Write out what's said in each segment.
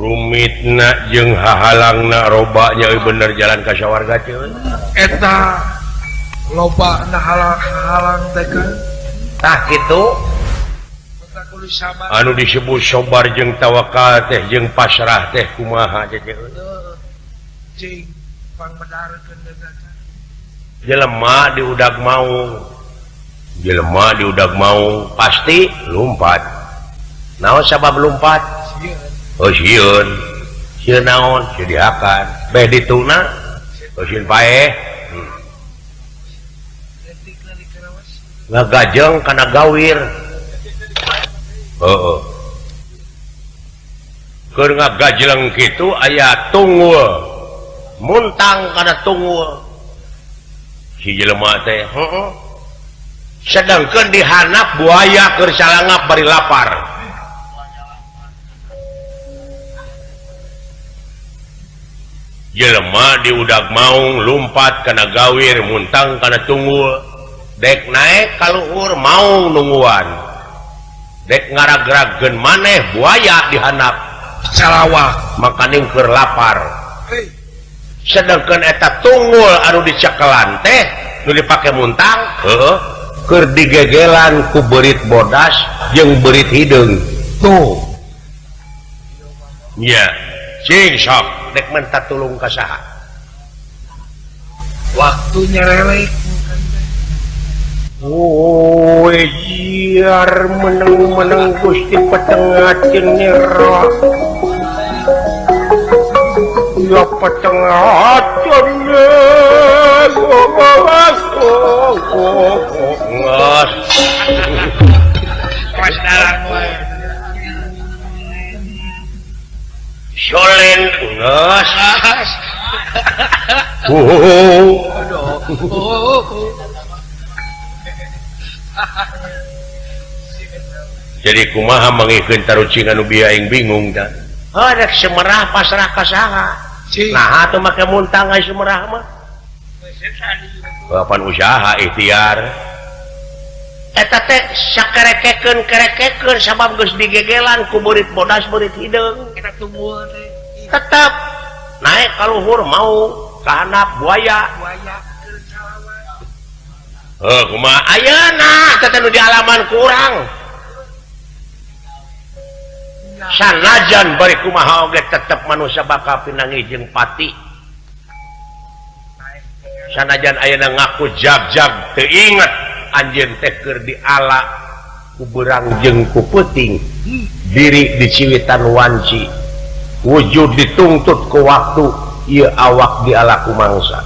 Rumitna jeung hahalangna robanya bener jalan ka sawarga teh. Eta loba na halang-halang teh kan. Tah kitu. Anu disebut sobar jeung tawakal teh jeung pasrah teh kumaha teh. Cing pangbedarkeun teh. Jelema diudag maung. Jelema diudag maung pasti lumpat. Naon sabab lumpat? Oh sieun. Sieun naon? Sieun dihakan. Beh dituna. Oh sieun paeh. Ngagajeng kana gawir. Heeh. Keur ngagajleng kitu aya tunggul. Muntang kana tunggul. Si jelema teh heeh. Sedangkeun dihanap buaya keur salangap bari lapar. Jelema diudag maung lumpat kana gawir muntang kana tunggul dek naek ka luhur maung nungguan dek ngaragragkeun maneh buaya dihanap salawak makaning keur lapar. Sedangkeun eta tunggul anu dicekelan teh nu dipake muntang heuh keur digegelan ku beurit bodas jeung beurit hideung tuh nya cing sok dek menta tulung ka saha waktu nyerelek oh jiar meneng-meneng Gusti petengah cenira ya petengah cenira pas dalang wae Solen geus. Jadi kumaha mangikeun tarucing anu bieu aing bingung da. Heuh rek semerah pasrah ka saha? Naha atuh make muntang ai semerah mah. Bapan usaha ikhtiar. Eta teh sakerekekeun kerekekeun sabab geus digegelan ku beurit bodas beurit hideung. Eta tunggul teh tetep naik ka luhur mau ka handap buaya. Buaya keur salawat. Heuh kumaha ayeuna teh nu dialaman ku urang. Sanajan bari kumaha oge tetep manusia bakal pinangi jeung pati. Sanajan ayeuna ngaku jag-jag teu inget anjeun teh keur diala ku beurang jeung ku peuting diri diciwitan wanci wujud dituntut ku waktu ieu awak diala ku mangsa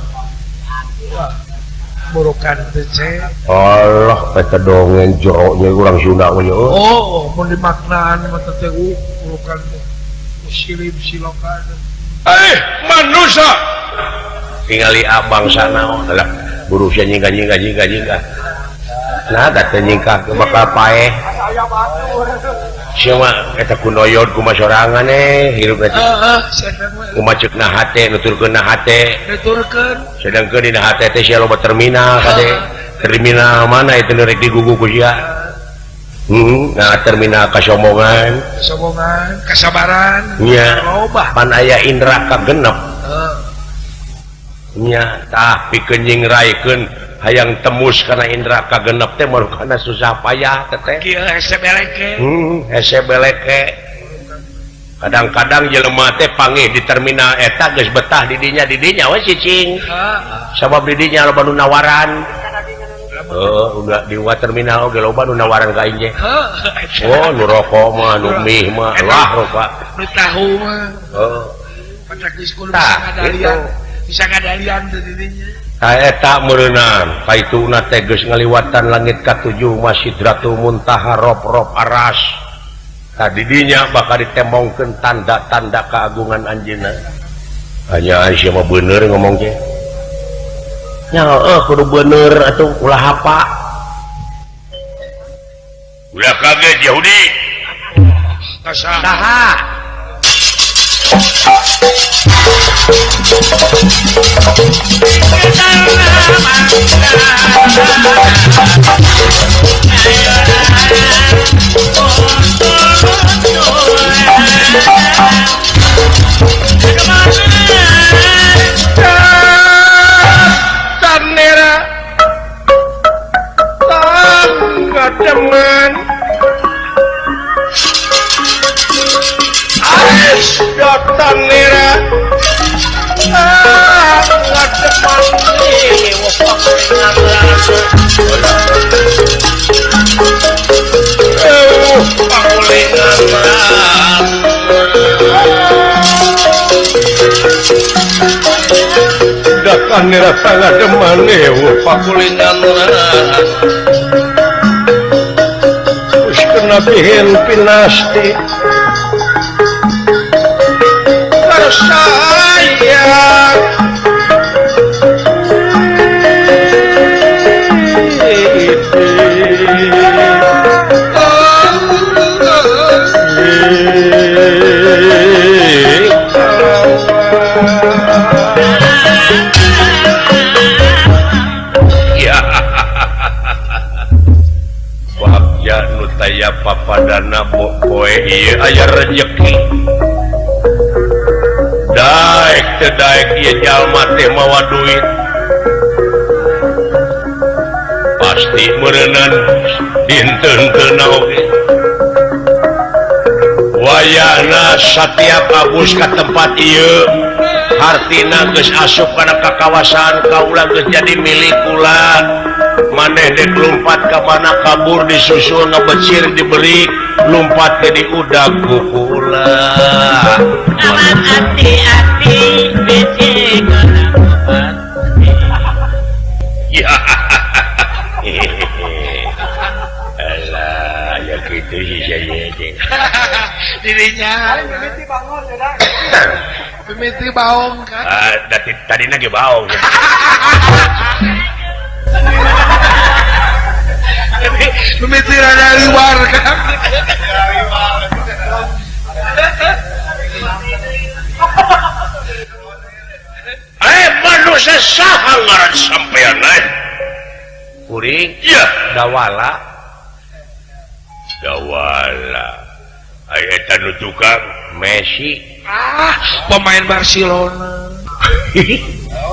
burukan teh Allah teh dongeng jero nya urang Sunda mah oh mun dimaknaan mah teh burukan teh silib silokan manusia tingali abang sana lah buruh sia nyingkah nyingkah nyingkah nyingkah nah da teh nyingkah bakal paeh sia mah eta kunoyod kumaha sorangan hirup teh kumaha ceukna hate nuturkeunna hate nuturkeun sedangkeun dina hate teh sia loba terminal kade terminal mana itu nu rek digugu ku sia nah terminal kasombongan kasombongan kasabaran nya loba pan aya indra kagenep nya tah pikeun nyingraikeun hayang tembus karena indra kagenep teh marukana susah payah teh kieu hese beleke hese beleke kadang-kadang jelema teh panggih di terminal eta geus betah di dinya we cicing sabab di dinya loba nu nawaran udah di terminal oge loba nu nawaran ka aing oh nu rokok mah nu mie mah lah rokok nu tahu mah heuh patak geus kudu bisa ngadalian bisa ngadalian teh di dinya eta meureunang kaituna teh geus ngaliwatan langit katujuh Masidratul Muntaha rob-rob aras tadi dinya bakal ditembongkeun tanda-tanda keagungan anjeunna hanya Aisyah mah bener ngomong teh nya heuh kudu bener atuh ulah hapa ulah kaget Yahudi saha Ayo. tanera ngademan pakulingan pakulingan kena bihin pinasti tersayang ya papadana poe ieu aya rejeki daek teu daek ieu jalma teh mawa duit pasti meureunan dinten-teuna oge wayahna satiap abus ka tempat ieu hartina geus asup kana ka kawasan kaula geus jadi milik kula maneh dek lompat ka mana kabur disusul ngebecir diberi lompat ke di udag kukula aman hati-hati becek ya alah ya gitu sih saya dirinya mimiti baong kan tadi lagi baong mimiti rada liwar kan manusia saha ngaran sampean kuring iya dawala dawala aya eta nu tukang Messi pemain Barcelona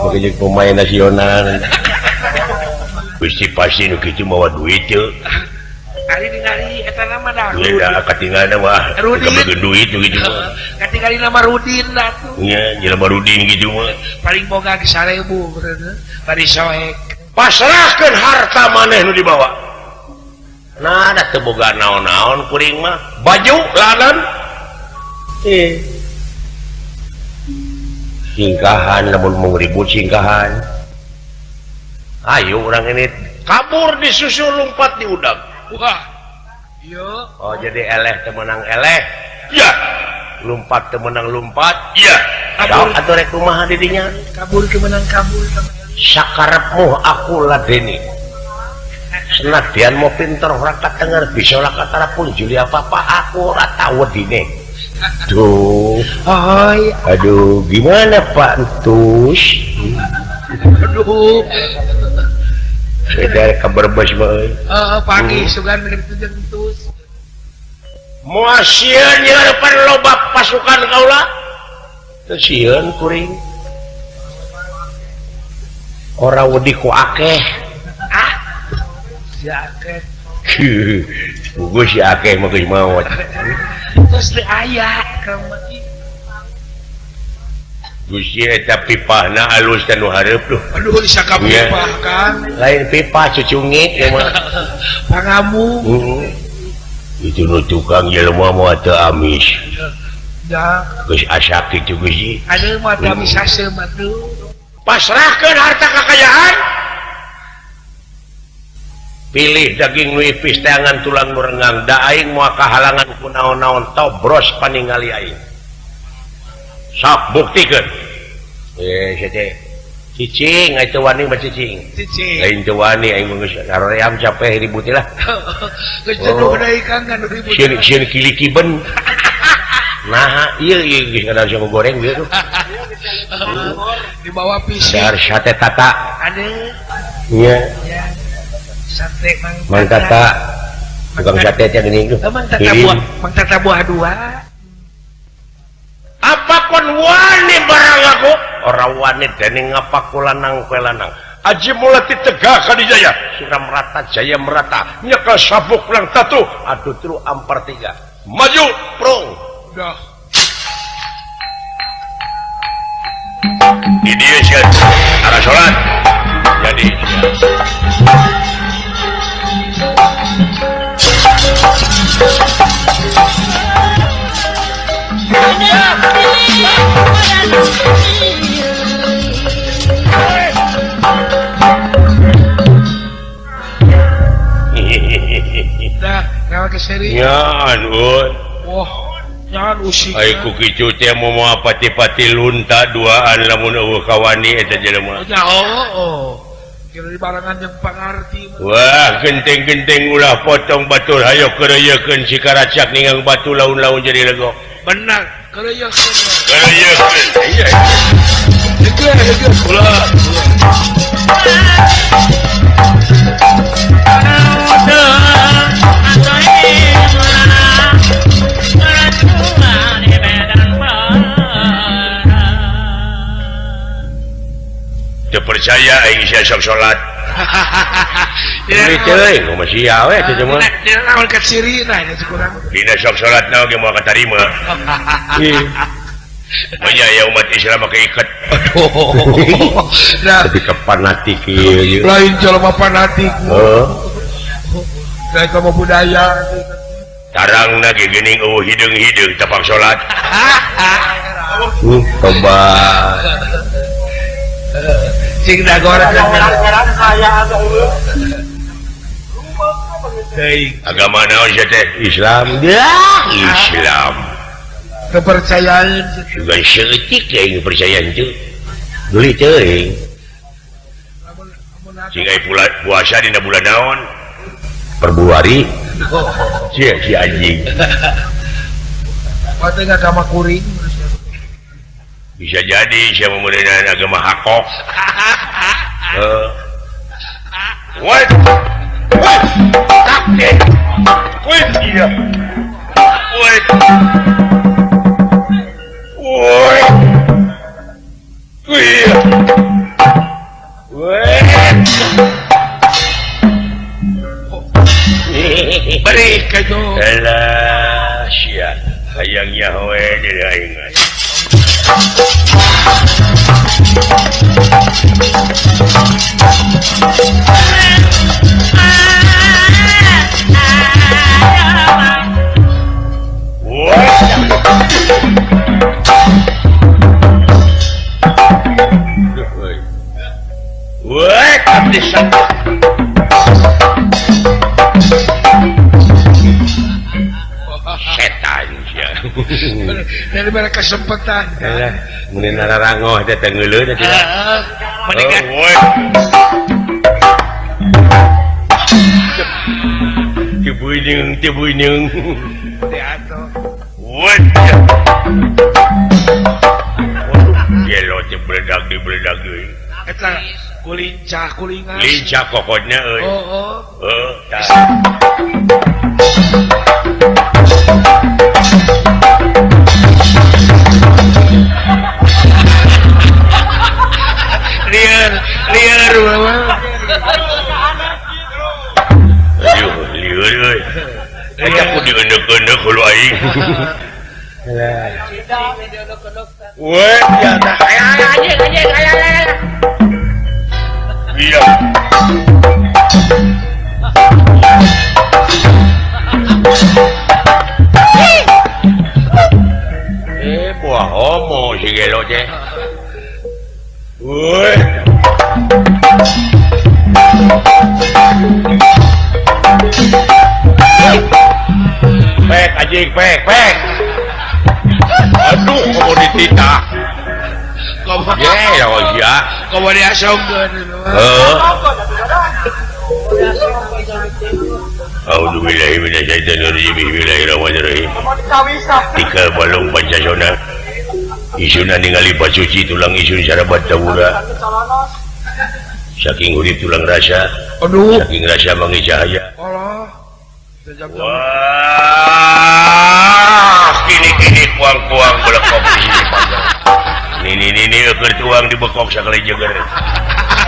makanya pemain nasional pasti pasti nu kitu mawa duit teu ari ningali eta nama dah da katingalna mah Rudin duit nu kitu mah katingali nama Rudin atuh nya jelema Rudin kitu mah paling boga ge 1000 beureuh bari soek pasrahkeun harta maneh nu dibawa nah da teu boga naon-naon kuring mah baju lanan singkahan lamun mau ribut singkahan ayo orang ini kabur disusul lompat di udang wah iya oh jadi eleh temenang eleh iya lompat temenang lompat iya kabur atau rek kumaha didinya kabur temenang kabur sakarepmu aku ladeni senadyan mau pinter ora katenger bisa ora katarapun juli apa-apa aku ora tau wedine duh hai aduh gimana Pak Entus aduh beda ka Brebes mah euy heeh pagi sugan kitu jeung Entus moal sieun nyarepan loba pasukan kaula teu sieun kuring ora wedi ku akeh ah si akeh buku si akeh mah geus maot terus teu aya ka mah Gusti eta pipahna alus teh nu hareup duh. Aduh disangka pipah kan. Lain pipah cucungit ieu mah. Pangamu. Heeh. Itu nu tukang jelema mah teu amis. Da. Geus asak kitu Gusti. Aduh mah teu amis haseum atuh. Pasrahkeun harta kakayaan. Pilih daging nu ipis teangan tulang nu renggang da aing moal kahalangan ku naon-naon tobros paningali aing. Sok buktikeun. Teh cicing aya teu wani mah cicing. Cicing. Lain teu wani aing mah geus saroream capek ribut lah. Geus jenuh deui Kang kan ribut. Sieun sieun kilikiben. Nah, ieu ieu geus ngadan jago goreng ieu tuh. Dibawa pisik. Dahar sate tata. Aduh. Iya. Sate Mang Mang Tata. Tukang sate teh geuning tuh. Mang Tata buah, Mang Tata buah dua. Apa kon wani barang aku? Ora wani dening ngapaku lanang kowe lanang. Aji mulati tegak kadijaya, suram rata jaya merata, nyekel sabuk lang tatu, adu telu ampar tiga. Maju, prung. Dah. Di dieu sia arah salat. Jadi mau pati-pati lunta duaan lamun eueuh kawani eta jelema. Wah genteng-genteng ulah potong batur hayo keureuyekeun si karacak ningang batu laun-laun jadi legok. Benar, keureuyekeun. Keureuyekeun. Iya. Ulah. Percaya aing sia sok salat. Teuing kumaha sia we teh mah. Naon kacirina nya kurang. Dina sok salat na oge moal katarima. Banyak ya umat Islam make iket. Nah, tapi ke fanatik ieu. Lain jelema fanatik. Heeh. Lain ka budaya. Tarangna ge geuning eueuh hideung-hideung tapak salat. Tobat. Cing dagora agama naon sia teh? Islam. Islam. Kepercayaan juga seutik aing percayaan teu. Geuli teuing. Cing ai puasa dina bulan naon? Februari. Sia si anjing. Pateng agama kuring. Bisa jadi saya memerenan agama hakok. What? What? Takdir. What? Iya. What? What? Iya. What? Beri itu. Alah, sia. Hayangnya we jadi aing. Setan sia. Dari mana kesempatan kan? Mun nararangoh teh teh ngeuleuh teh tidak. Mendingan. Teu beuneung. Teh atuh. Wah. Gelo teh beledag dibeledag euy. Eta kulincah kulingan. Lincah kokotna euy. Oh. Heuh, tah. Liar, liar mama. Aduh, liar euy. Eta ku dieuneuk-euneuk hulu aing. Weh, ya tah. Anjing, anjing, aya. Iya. Buah homo si gelo teh. Woi. Pek anjing, pek, pek. Aduh, komo dititah. Komo. Ye, ya sia. Komo diasongkeun. Heeh. A'udzubillahi minasyaitonirrajim. Bismillahirrahmanirrahim. Tika balong pancasona. Isuna ningali pasuci tulang isun sarabat tawura. Saking urip tulang rasa. Aduh. Saking rasa mangi cahaya. Allah. Wah, kini-kini kuang-kuang belekok di sini pagar. Nini-nini eueuh tuang di bekok sakali jeger.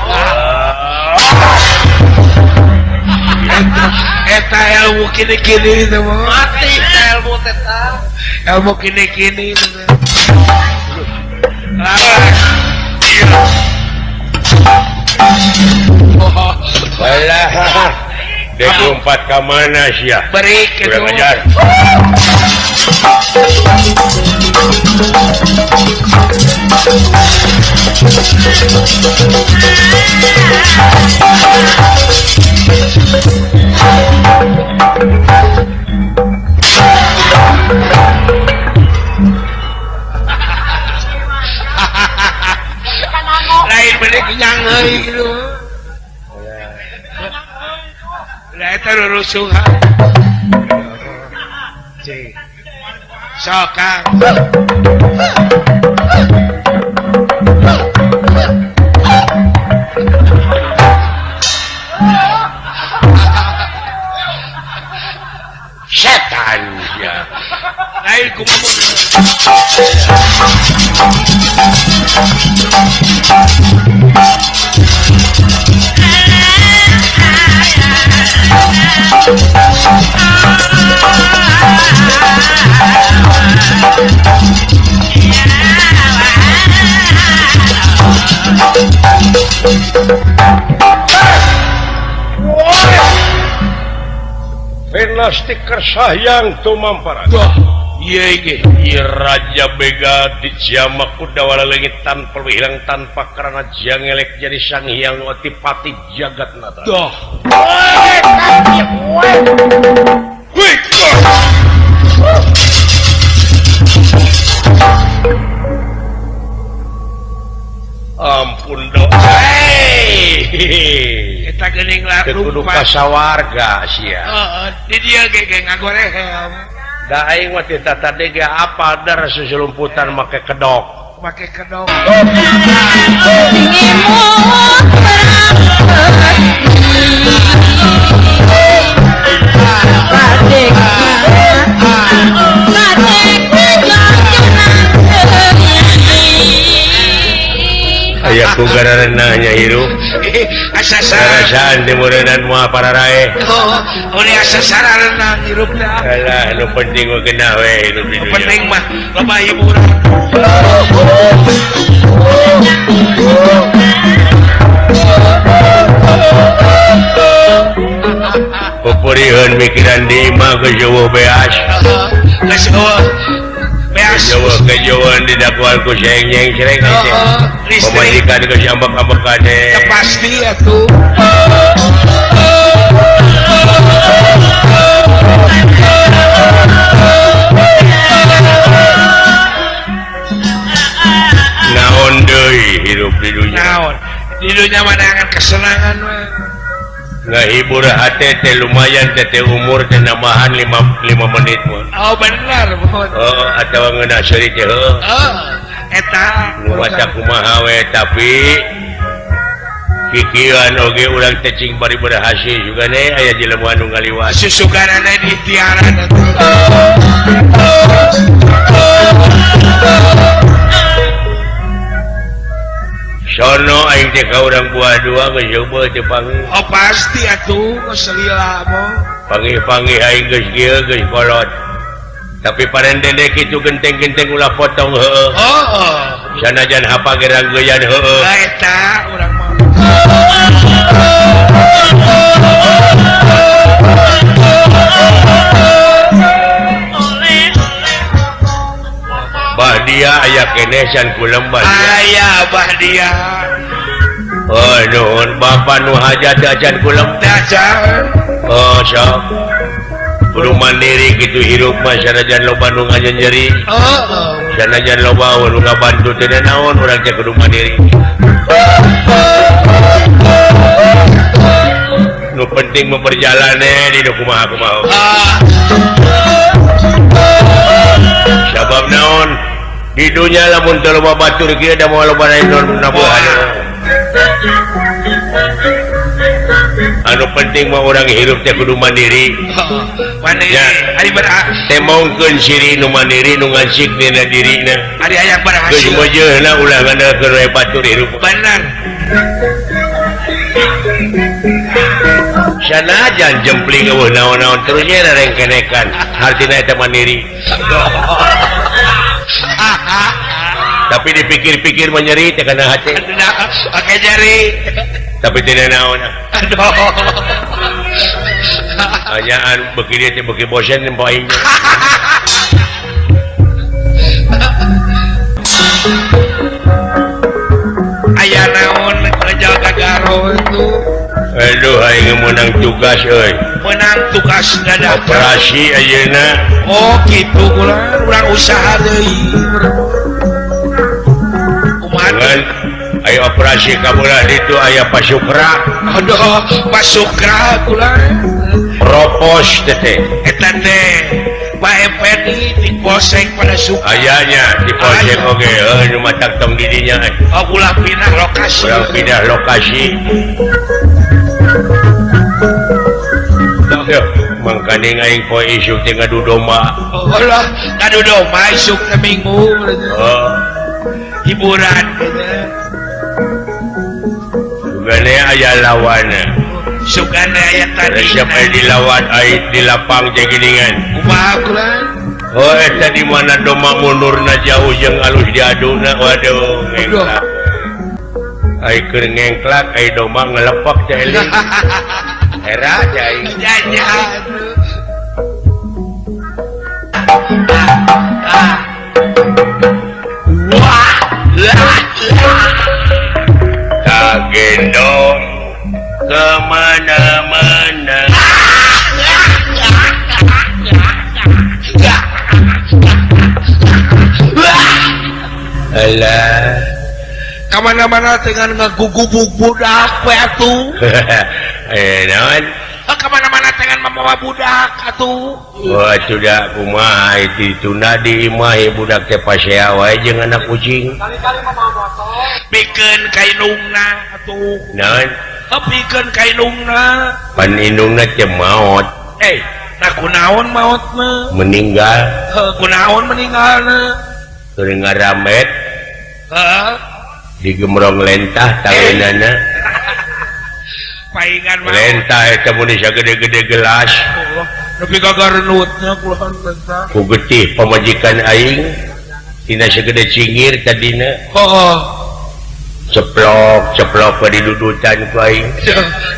Wah. Eta ilmu kini-kini itu mati ilmu teta. Ilmu kini-kini itu. Alah, dek lompat ka mana sia? Beri kurang ajar. Lain beli kenyang euy gitu. Lah eta rusuhan. Cing. Sok Kang. Setan ya. Lain kumaha. Venasti kersahyang tumamparan. Iya iki Raja Bega dijamak kudawala leungit tanpa hilang tanpa karena jangelek jadi sang hyang otipati jagat nata. Doh. Ampun dok. Hei. Eta geuning lah kudu kasawarga sia. Heeh, di dieu ge ge ngagorehem. Da aing mah teh tadi ge apal dar susulumputan make kedok. Make kedok. Aya ku garanana nya hirup. Asa-asaan dimeureunaan moal pararae. Oh, udah asa sararena hirupna. Alah, nu penting mah genah we hirup di dunya. Penting mah loba hiburan. Pupuriheun mikiran di imah geus eueuh beas. Geus eueuh. Beas. Eueuh kejauhan didakuan ku seng-nyeng sereng teh. Pamajikan geus ambek-ambekan teh. Ya pasti atuh. Naon deui hirup di dunya? Naon? Di dunya mah neangan kesenangan we. Ngahibur hate teh lumayan teh teh umur teh nambahan 5 menit mah. Oh benar mohon. Oh atawa ngeunah seuri teh heuh. Oh eta nu maca kumaha we tapi kikieuan oge urang teh cing bari berhasil juga ne aya jelema anu ngaliwat. Susugarana di tiaran atuh. Sono aing teh ka urang buah dua geus eueuh teh panggih. Oh pasti atuh geus lila mah. Panggih-panggih aing geus kieu geus kolot. Tapi parendene kitu genteng-genteng ulah potong heueuh. Heeh. Sanajan hapa ge ranggeyan heueuh. Lah eta urang mah. Bahdia aya keneh can kulem Bahdia. Aya Bahdia. Oh nuhun bapa nu hajat acan kulem teh acan. Oh sok. Kudu mandiri kitu hirup mah sanajan loba nu ngajenjeri. Heeh. Sanajan loba nu ngabantu teh naon urang teh kudu mandiri. Nu penting mah berjalane di nu kumaha kumaha. Sabab naon di dunya lamun teu loba batur kieu da moal loba naon nabuhan. Anu penting mah urang hirup teh kudu mandiri. Mandiri. Ari temongkeun siri nu mandiri nu ngansik dina dirina. Ari aya berhasil. Geus meujeuhna ulah ngandalkeun we batur hirup. Bener. Sanajan jempling eueuh naon-naon terus nya rengkenekan hartina eta mandiri. Tapi Tapi dipikir-pikir menyeri teh kana hati. Oke nyeri. Tapi tidak naon. Aduh. Anyaan beuki dieu teh beuki bosen nempo aing. Aya naon kerja gagaro itu. Aduh aing meunang tugas euy. Meunang tugas dadakan. Operasi ayeuna. Oh kitu kula urang usaha deui. Kumaha? Ayo operasi kamulah ditu aya pasukra. Aduh, pasukra kula. Propos teh. Eta teh Pak Effendi diposek pada suka. Ayanya diposek oge heuh nu matak tong di dinya. Oh ulah pindah lokasi. Ulah pindah lokasi. Mangkaning aing poe isuk teh ngadu domba. Oh lah, ngadu domba isuk teh minggu. Oh. Hiburan Sugane aya lawan. Sugane aya tadi. Siapa dilawan ai di lapang jeung geuningan. Kumaha kula? Oh eta di mana domba mundurna jauh jeung alus diaduna waduh ngengklak. Ai keur ngengklak ai domba ngelepak teh eling. Era aja aing. Janya. Wah. Kagendong kemana-mana. Alah. Kemana-mana dengan ngegugubuk budak we atuh. Naon? Kemana-mana dengan membawa budak atuh. Wah, sudah kumaha ditunda di imah budak teh pasea wae jeung anak kucing. Kali-kali mah motor. Pikeun ka indungna atuh. Naon? Pikeun ka indungna. Pan indungna teh maot. Nah kunaon maotna? Meninggal. Heuh, kunaon meninggalna? Keur ngaramet. Heeh. Digemrong lentah tangeunana. Paingan mah. Lentah eta mun sagede-gede gelas. Nepi ka garenutna kulahan lentah. Ku getih pamajikan aing tina sagede cingir tadina. Heeh. Ceplok, ceplok ka didudutan ku aing.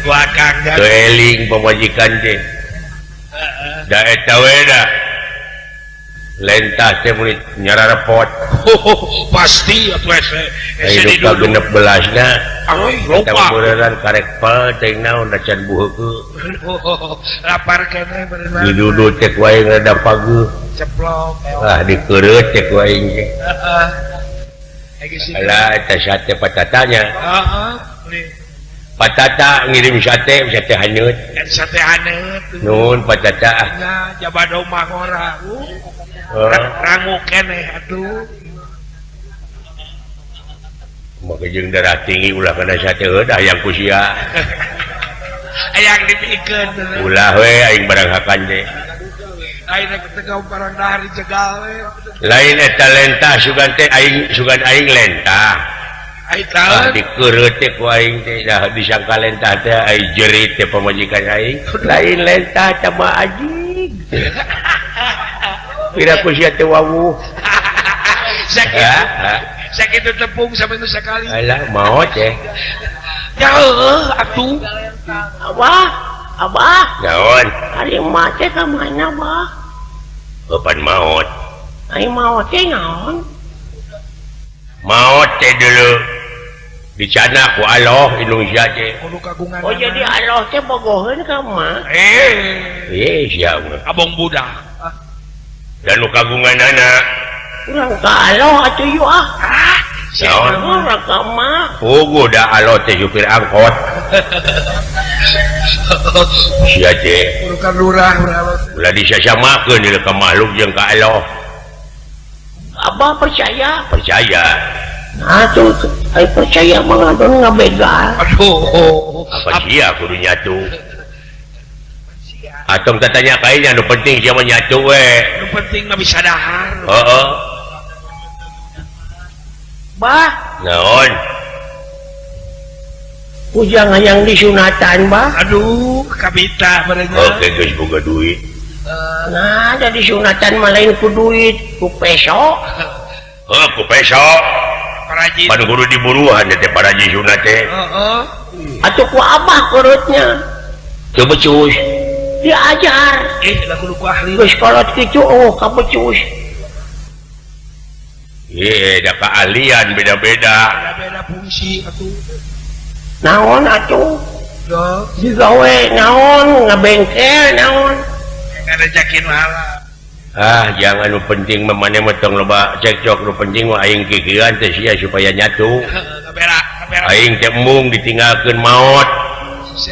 Wah Kang. Teu eling pamajikan teh. Heeh. Da eta we da. Lentah teh mun nyararepot. Pasti atuh ese. Ese didudu genep belasna. Lupa. Beneran karek pel teh naon da can buheukeun. Lapar keneh beneran. Didudu teh ku aing rada pageuh. Ceplok. Ah dikeureut teh ku aing teh. Heeh. Alah eta sate patatanya. Heeh. Patata ngirim sate, sate haneut. Sate haneut. Nuhun patata. Nya jaba domba ngora. Rangu keneh atuh. Maka jeung darah tinggi ulah kana sate heuh hayang ku sia. Hayang dipikeun. Ulah we aing barang hakan teh. Lain rek tegau barang dahar dijegal we. Lain eta lentah sugan teh aing sugan aing lentah. Ai tahu dikeureut teh ku aing teh dah disangka lentah teh ai jerit teh pamajikan aing. Lain lentah teh mah ajig. Pira ku sia teh wawuh. Sakit. Sakit tepung sampai itu sekali. Alah maot teh. Ya heueuh atuh. Abah, abah. Naon? Ari emak teh ka mana, Bah? Kapan maot? Ari maot teh naon? Maot teh dulu dicana ku Allah Indonesia teh. Oh jadi Allah teh bogoheun ka emak. Sia mah. Abong budak. Dan nu kagunganana. Urang ka Allah atuh yuk ah. Naon? Urang ka emak. Puguh da Allah teh supir angkot. Sia teh. Urukan lurah urang. Ulah disasamakeun ieu ka makhluk jeung ka Allah. Abah percaya? Percaya. Nah tuh, ai percaya mah ngadon ngabegal. Aduh. Apa sia kudu nyatu? Atong tatanya kayaknya nu penting sia mah nyatu we. Nu penting mah bisa dahar. Heeh. Bah. Naon? Ujang hayang disunatan, Bah. Aduh, kabita barenya. Oke, geus boga duit. Nah, ada disunatan mah lain ku duit, ku peso. Heuh, ku peso. Pan kudu diburuan teh paraji sunat teh. Heeh. Atuh ku abah korotnya. Teu becus. Diajar. Lah kudu ku ahli. Geus kolot kitu oh ka becus. Ye, da keahlian beda-beda. Beda-beda fungsi atuh. Naon atuh? Digawe naon ngabengkel naon? Ngarejakin wahala. Ah, jangan nu penting mah maneh mah tong loba cekcok, nu penting mah aing kikieuan teh sia supaya nyatu. Aing teh embung ditinggalkeun maot.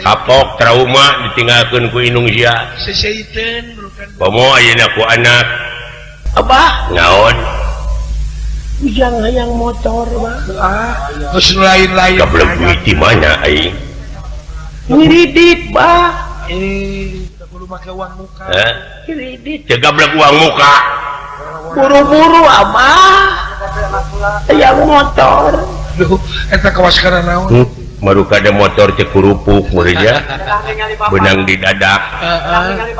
Kapok trauma ditinggalkeun ku indung sia. Seseiteun bukan. Komo ayeuna ku anak. Abah, naon? Ujang hayang motor mah. Ah, geus lain-lain. Gablek duit di mana aing? Ngiridit, bah. Kudu make uang muka. Kredit. Teu gablek uang muka. Buru-buru abah. Hayang motor. Duh, eta kawas kana naon? Maruka ada motor teh kurupuk meureun benang di dadak. Heeh.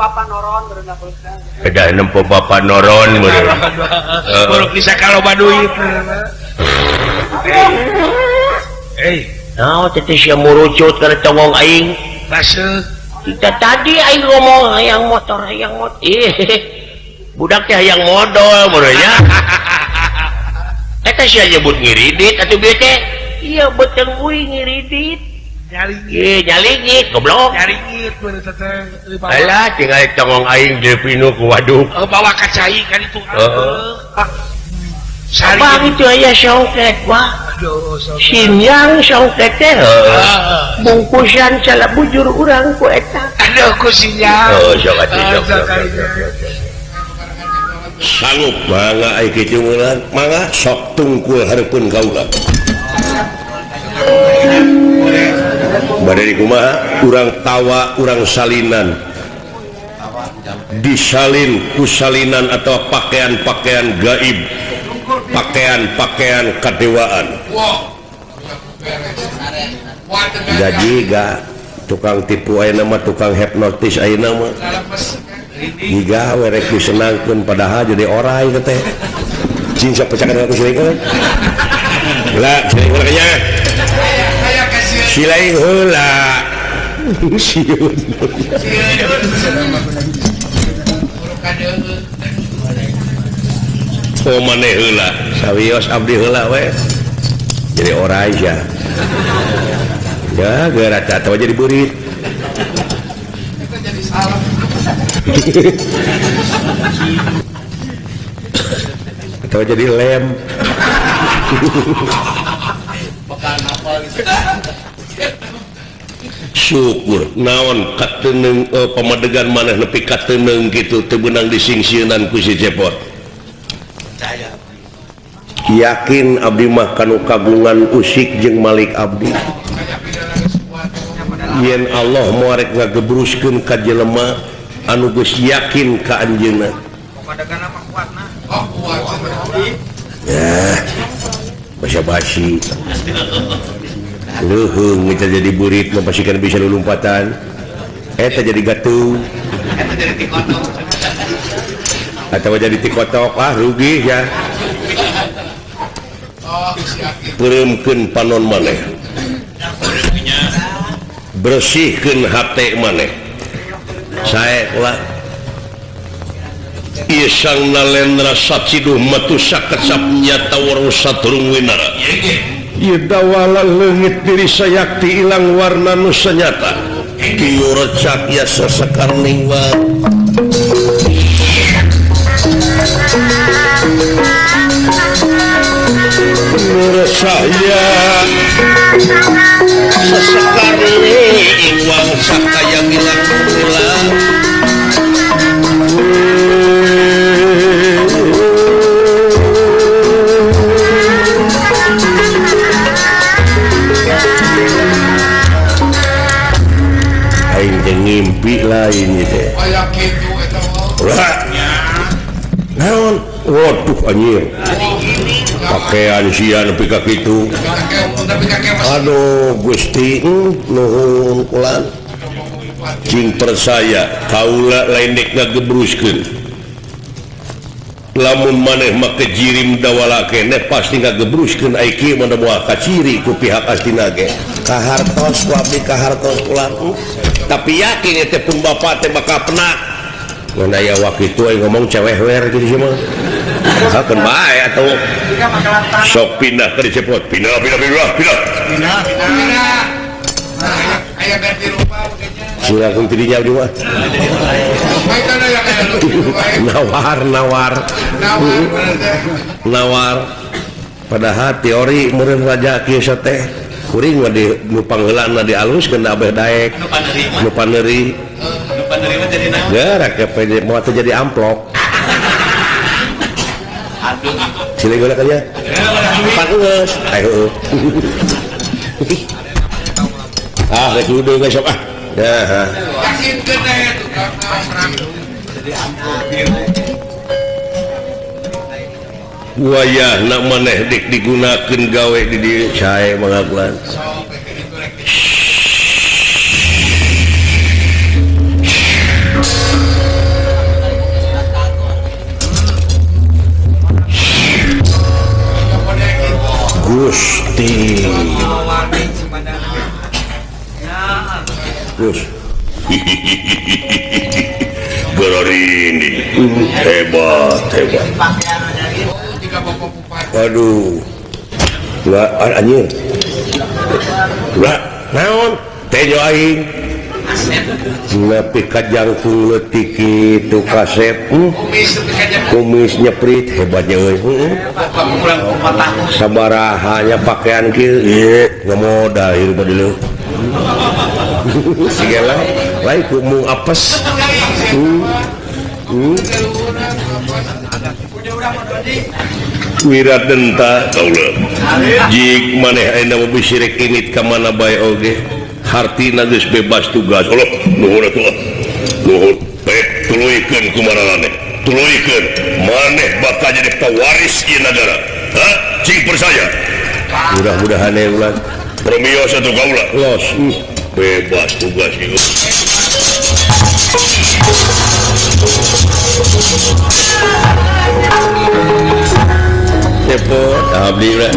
Kedah nempo bapa noron meureun. Buruk bisa kaloba duit. Naon teh sia murucut kana congong aing. Baseuh. Kita tadi aing ngomong hayang motor, hayang motor. Ih, budak teh hayang modol meureun nya. Eta sia nyebut ngiridit atuh bieu teh. Iya beuteung uing ngiridit. Nyaringit. Ih, nyaringit goblok. Nyaringit meureun teh. Alah tinggal congong aing jeung pinu ku waduk. Bawa ka cai kan itu. Heeh. Abang itu aya songket wah. Sinyang songket teh. Bungkusan salah bujur urang ku eta. Aduh ku sinyang. Oh, sok atuh sok. Sanggup mangga ai kitu meulah, mangga sok tungkul hareupeun kaula. Bade kumaha urang tawa urang salinan. Disalin ku salinan atau pakaian-pakaian gaib. Pakaian-pakaian kadewaan. Jadi gak tukang tipu ayeuna mah, tukang hipnotis ayeuna mah. Giga we rek disenangkeun padahal jadi orai teh. Cing sok pecakan aku siling euy. Heula, siling heula nya. Siling heula. Sieun. Oh maneh heula, sawios abdi heula we. Jadi orai sia. Ya, geura atawa jadi burit. Eta jadi salah. Atau jadi lem. Syukur naon kateuneng pamadegan maneh nepi kateuneng kitu teu beunang disingsieunan ku si Cepot. Yakin abdi mah kanu kagungan usik jeung Malik abdi. Yen Allah moal rek ngagebruskeun ka jelema anu geus yakin ka anjeunna. Ya, basa-basi. Leuheung eta jadi burit mah pasti kan bisa lulumpatan. Eta jadi gatung. Eta jadi tikotok. Atau jadi tikotok, ah rugi ya. Peureumkeun panon maneh. Bersihkeun hate maneh. Sae ulah. Ieu Sang Nalendra saciduh matu sakecap nyata weruh saturung winara. Ieu dawala leungit diri sayakti ilang warna nu sanyata. Kieu recak ya sasekar ningwat. Saya sesekar ingwang sakaya ngilang ulang. Aing teh ngimpi lain teh. Ulah. Naon? Waduh anjir. Pakaian sia nepi ka kitu. Aduh Gusti, nuhun kulan. Cing percaya kaula lain dek ngagebruskeun. Lamun maneh make jirim dawala keneh pasti ngagebruskeun ai kieu mah moal kaciri ku pihak Astina ge. Kahartos ku abdi kahartos ulah. Tapi yakin teh pun bapak teh bakal penak. Ngan aya waktu itu aing ngomong cewehwer gitu sih mah. Hakeun bae atuh. Sok pindah ke dicepot. Pindah pindah pindah pindah. Pindah pindah. Aya ganti rupa surah kun tidinya abdi mah. Nawar nawar. Nawar. Padahal teori meureun raja kieu teh kuring mah di nu pangheulana dialuskeun da abeh daek. Nu paneuri. Nu paneuri mah jadi naon? Geura ke moal teh jadi amplop. Aduh. Silih golek aja. Pageus. Ayo. Ah, rek kudu geus sok ah. Ya. Yakinkeun aya tukang jadi amplop bieu. Wayah nak maneh dik digunakeun gawe di dieu sae mangakuan. Gusti. Gus. Gororindi. Hebat, hebat. Aduh. Lah anjir. Lah naon? Tejo aing. Nepi ka jangkung leutik kitu kasep. Kumis nyeprit hebatnya euy. Sabaraha nya pakaian kieu ieu ngamodal hirup di leuh. Segala lain ku mung apes. Wira denta kaula. Jik maneh ayeuna mah bisi rek init ka mana bae oge. Hartina geus bebas tugas. Allah nuhun atuh. Nuhun. Tuluykeun kumaraneh. Tuluykeun maneh bakal jadi pewaris ieu nagara. Hah? Cing percaya. Mudah-mudahan ya ulah. Romeo satu kaula. Los. Bebas tugas ieu. Cepot abdi ulah.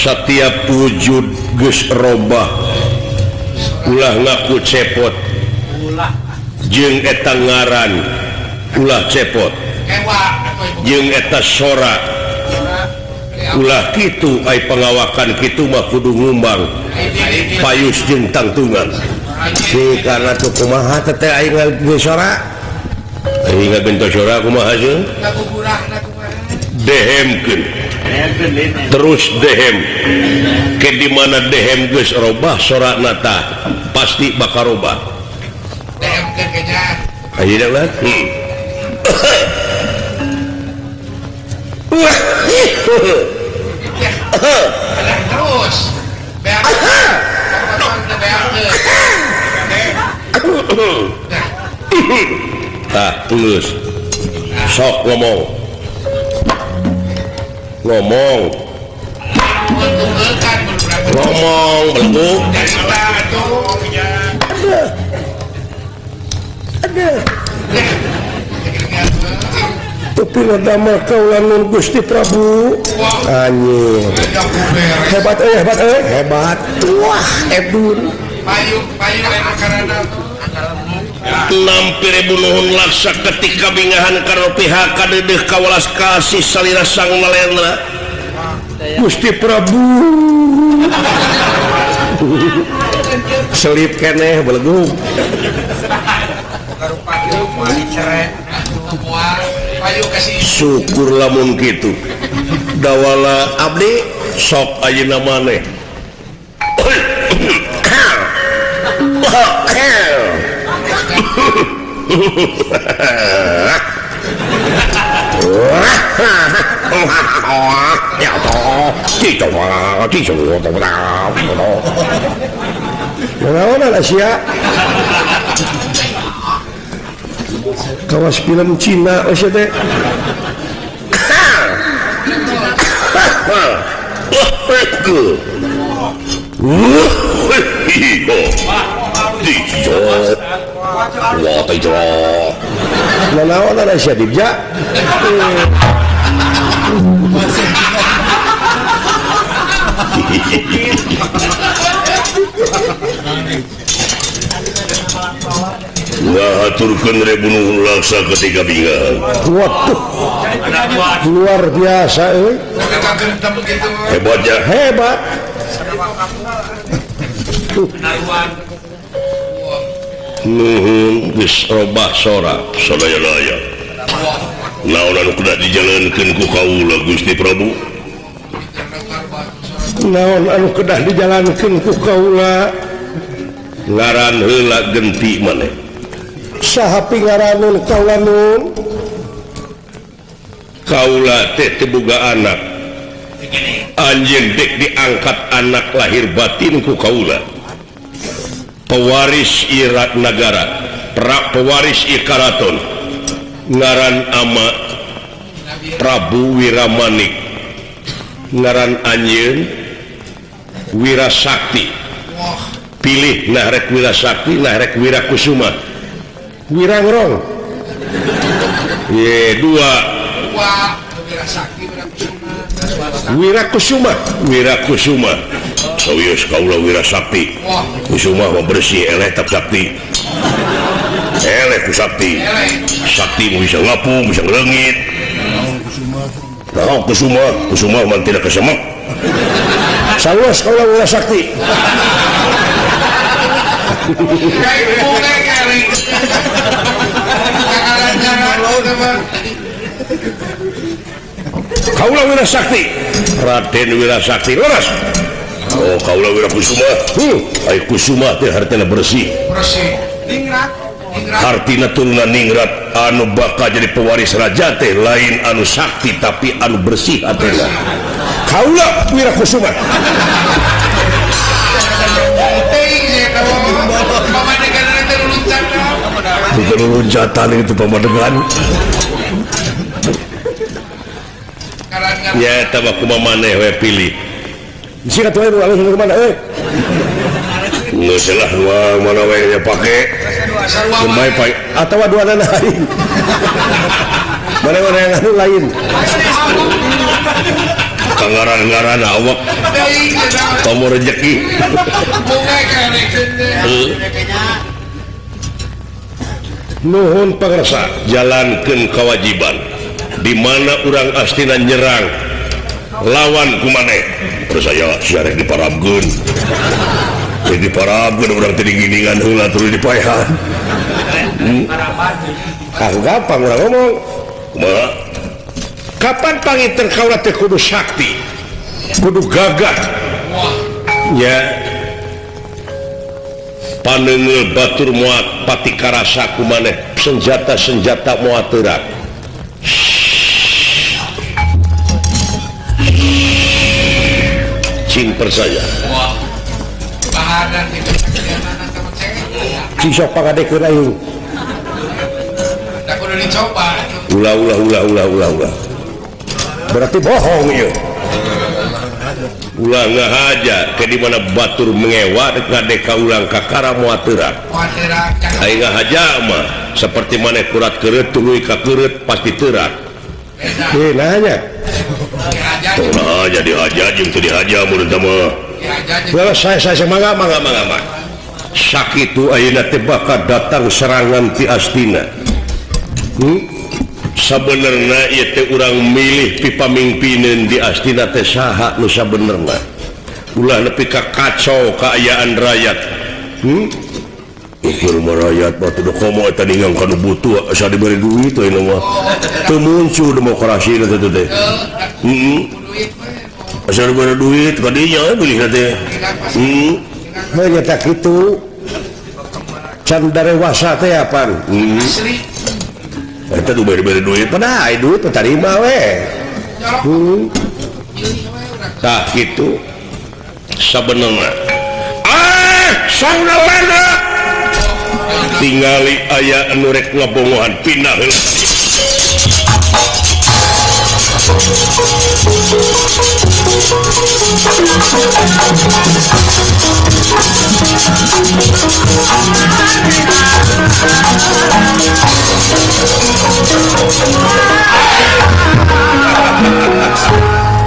Setiap wujud geus robah ulah ngaku cepot jeung eta ngaran ulah cepot jeung eta sora ulah kitu ai pangawakan kitu mah kudu ngumbang payus jeung tangtungan si karena tuh kumaha teh aing geus sora aing ngabento sora kumaha sih dehemkeun terus dehem ke di mana dehem geus robah sorakna tah pasti bakal robah ayeuna lah terus tah geus sok ngomong ngomong ngomong belegu ada tapi damel kaula nun Gusti Prabu anjir hebat euy hebat euy hebat wah ebun Nampir bunuhun laksa ketika bingahan karo pihak kadedeh kawalas kasih salira sang nalendra Gusti Prabu selip keneh belegu syukur lamun kitu dawala abdi sok ayeuna maneh Kawas film Cina teh. Wah teh jorok. Nanaon ada sia dibja? Ngahaturkeun rebu nuhun laksa ketika bingahan. Waduh. Luar biasa euy. Hebatnya hebat. Nuhun geus robah sora sadaya-daya. Naon anu kudu dijalankeun ku kaula Gusti Prabu? Naon anu kedah dijalankeun ku kaula? Ngaran heula genti maneh. Saha pingaranun kaula nun? Kaula teh teu boga anak. Anjeun dek diangkat anak lahir batin ku kaula. Pewaris Irak nagara, pewaris Ikaraton. Ngaran ama Prabu Wiramanik. Ngaran anjeun Wirasakti. Pilih nah rek Wirasakti, nah rek Wirakusuma. Wirangrong. Ye, dua. Wirakusuma, Wirakusuma. Sawios kaula Wirasakti. Kusuma mah bersih eleh tap sakti. Eleh ku sakti. Sakti mah bisa ngapung, bisa ngeleungit. Nah, Kusuma, Kusuma mah tidak kesemek. Sawios kaula Wirasakti. Kaula Wirasakti, Raden Wirasakti, leres. Oh, kaula Wirakusuma. Ai Kusuma teh hartina bersih. Bersih. Ningrat. Hartina turunan ningrat anu bakal jadi pewaris raja teh lain anu sakti tapi anu bersih hatena. Kaula Wirakusuma. Bukan loncatan itu pamadegan. Ya eta mah kumaha maneh we pilih. Sih atuh anu alus mana euy. Geus lah ruang mana we nya pake. Sumai pae atawa duanana lain. Mana-mana yang anu lain. Kangaran-ngaran awak. Komo rezeki. Nuhun pangersa jalankeun kewajiban di mana urang astina nyerang lawan ku maneh. Percaya sia rek diparabkeun. Rek diparabkeun urang teh diginingan heula tuluy dipaehan. Ah gampang urang ngomong. Kumaha? Kapan pangiter kaula teh kudu sakti? Kudu gagah. Ya. Panengeul batur moal pati karasa ku maneh senjata-senjata moal teurak. Cing percaya. Wah. Bahadan itu. Cing sok pangadekeun aing. Da kudu dicoba. Ulah ulah ulah ulah ulah ulah. Berarti bohong ieu. Ulah ngahaja ke di mana batur mengewa ngadeka ulang kakara moal teurak. Aing ngahaja mah seperti maneh kurat keureut tuluy ka keureut pasti teurak. Heh nanya. Tong jadi haja jeung teu dihaja mun teh mah. Lah saya mangga mangga mangga. Sakitu ayeuna teh bakal datang serangan ti Astina. Sabenerna ieu teh urang milih pipamingpineun di Astina teh saha nu sabenerna. Ulah nepi ka kacau kaayaan rakyat. Ukur mah rakyat mah teu komo eta ningang ka nu butuh asa diberi duit ayeuna mah. Teu muncul demokrasi teh teh. Asa diberi duit ka dinya bilihna teh. Heuh nya kitu. Can darewasa teh apan. Asli. Eta nu beri-beri duit pada ai duit tarima we. Tah kitu sabenerna. Ah, sauna lana. Tingali aya anu rek ngabongohan pindah heula.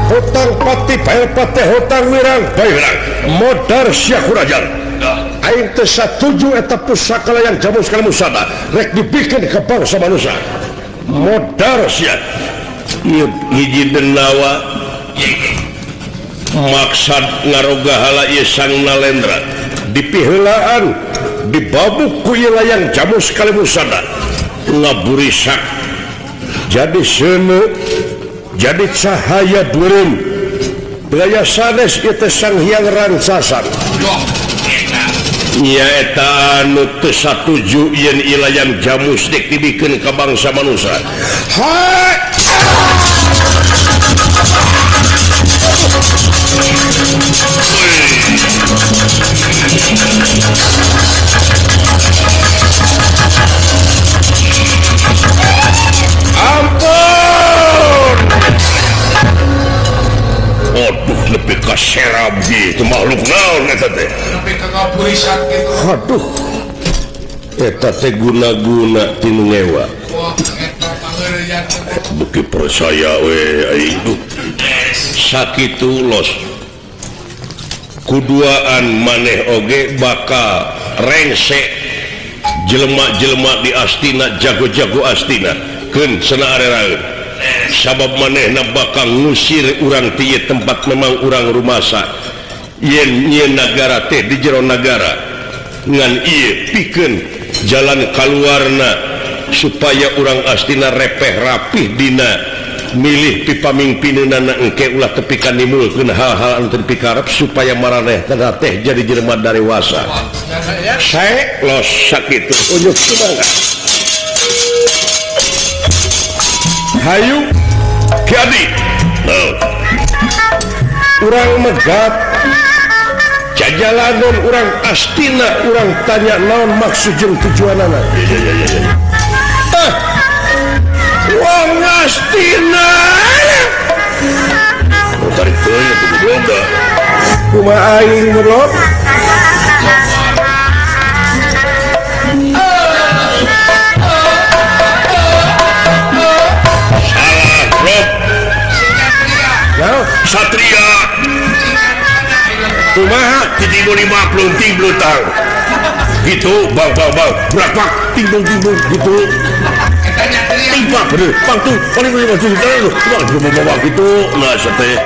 Hutang pati bayar pati hutang wirang bayar modar sia kurajan. Aing teu satuju eta pusaka layang jamus kalimusada rek dibikeun ka bangsa manusia. Modar sia. Ieu hiji denawa maksad ngarogahala ieu Sang Nalendra dipiheulaan dibabuk ku ieu layang jamus kalimusada ngaburisak jadi seuneu jadi cahaya beureum daya sanes ieu teh Sang Hyang Rancasar. Nyaeta anu teu satuju yen ieu layang jamus dek dibikeun ka bangsa manusia. Hai! Ampun! Aduh, lebih ka serab gitu makhluk naon eta teh. Lebih ka ngaburisan gitu. Aduh. Eta teh guna-guna tinu ngewa. Wah, eta pangeureuyan. Beuki percaya we aing. Sakitu los. Kuduaan maneh oge bakal rengse jelema-jelema di Astina, jago-jago Astina keun cenah areraeun. Sabab manehna bakal ngusir urang ti ieu tempat memang urang rumasa. Yen nyieun nagara teh di jero nagara ngan ieu pikeun jalan kaluarna supaya urang Astina repeh rapih dina milih pipamingpineunana engke ulah tepi ka nimulkeun hal-hal anu teu dipikarep supaya maraneh teh jadi jelema dewasa. Sae los sakitu unjuk semangat. Hayu Ki Adi. Urang megat jajalanon urang Astina urang tanya naon maksud jeung tujuanana. Wong Astina. Tarik teuing atuh goblok. Kumaha aing goblok? Salah, Rob. Satria. Kumaha titik lima plunting blutang. Gitu, bang bang bang, berapak ting dong ting dong gitu. Timpa bener, bang tuh, paling paling paling paling bang bang gitu, nah sate.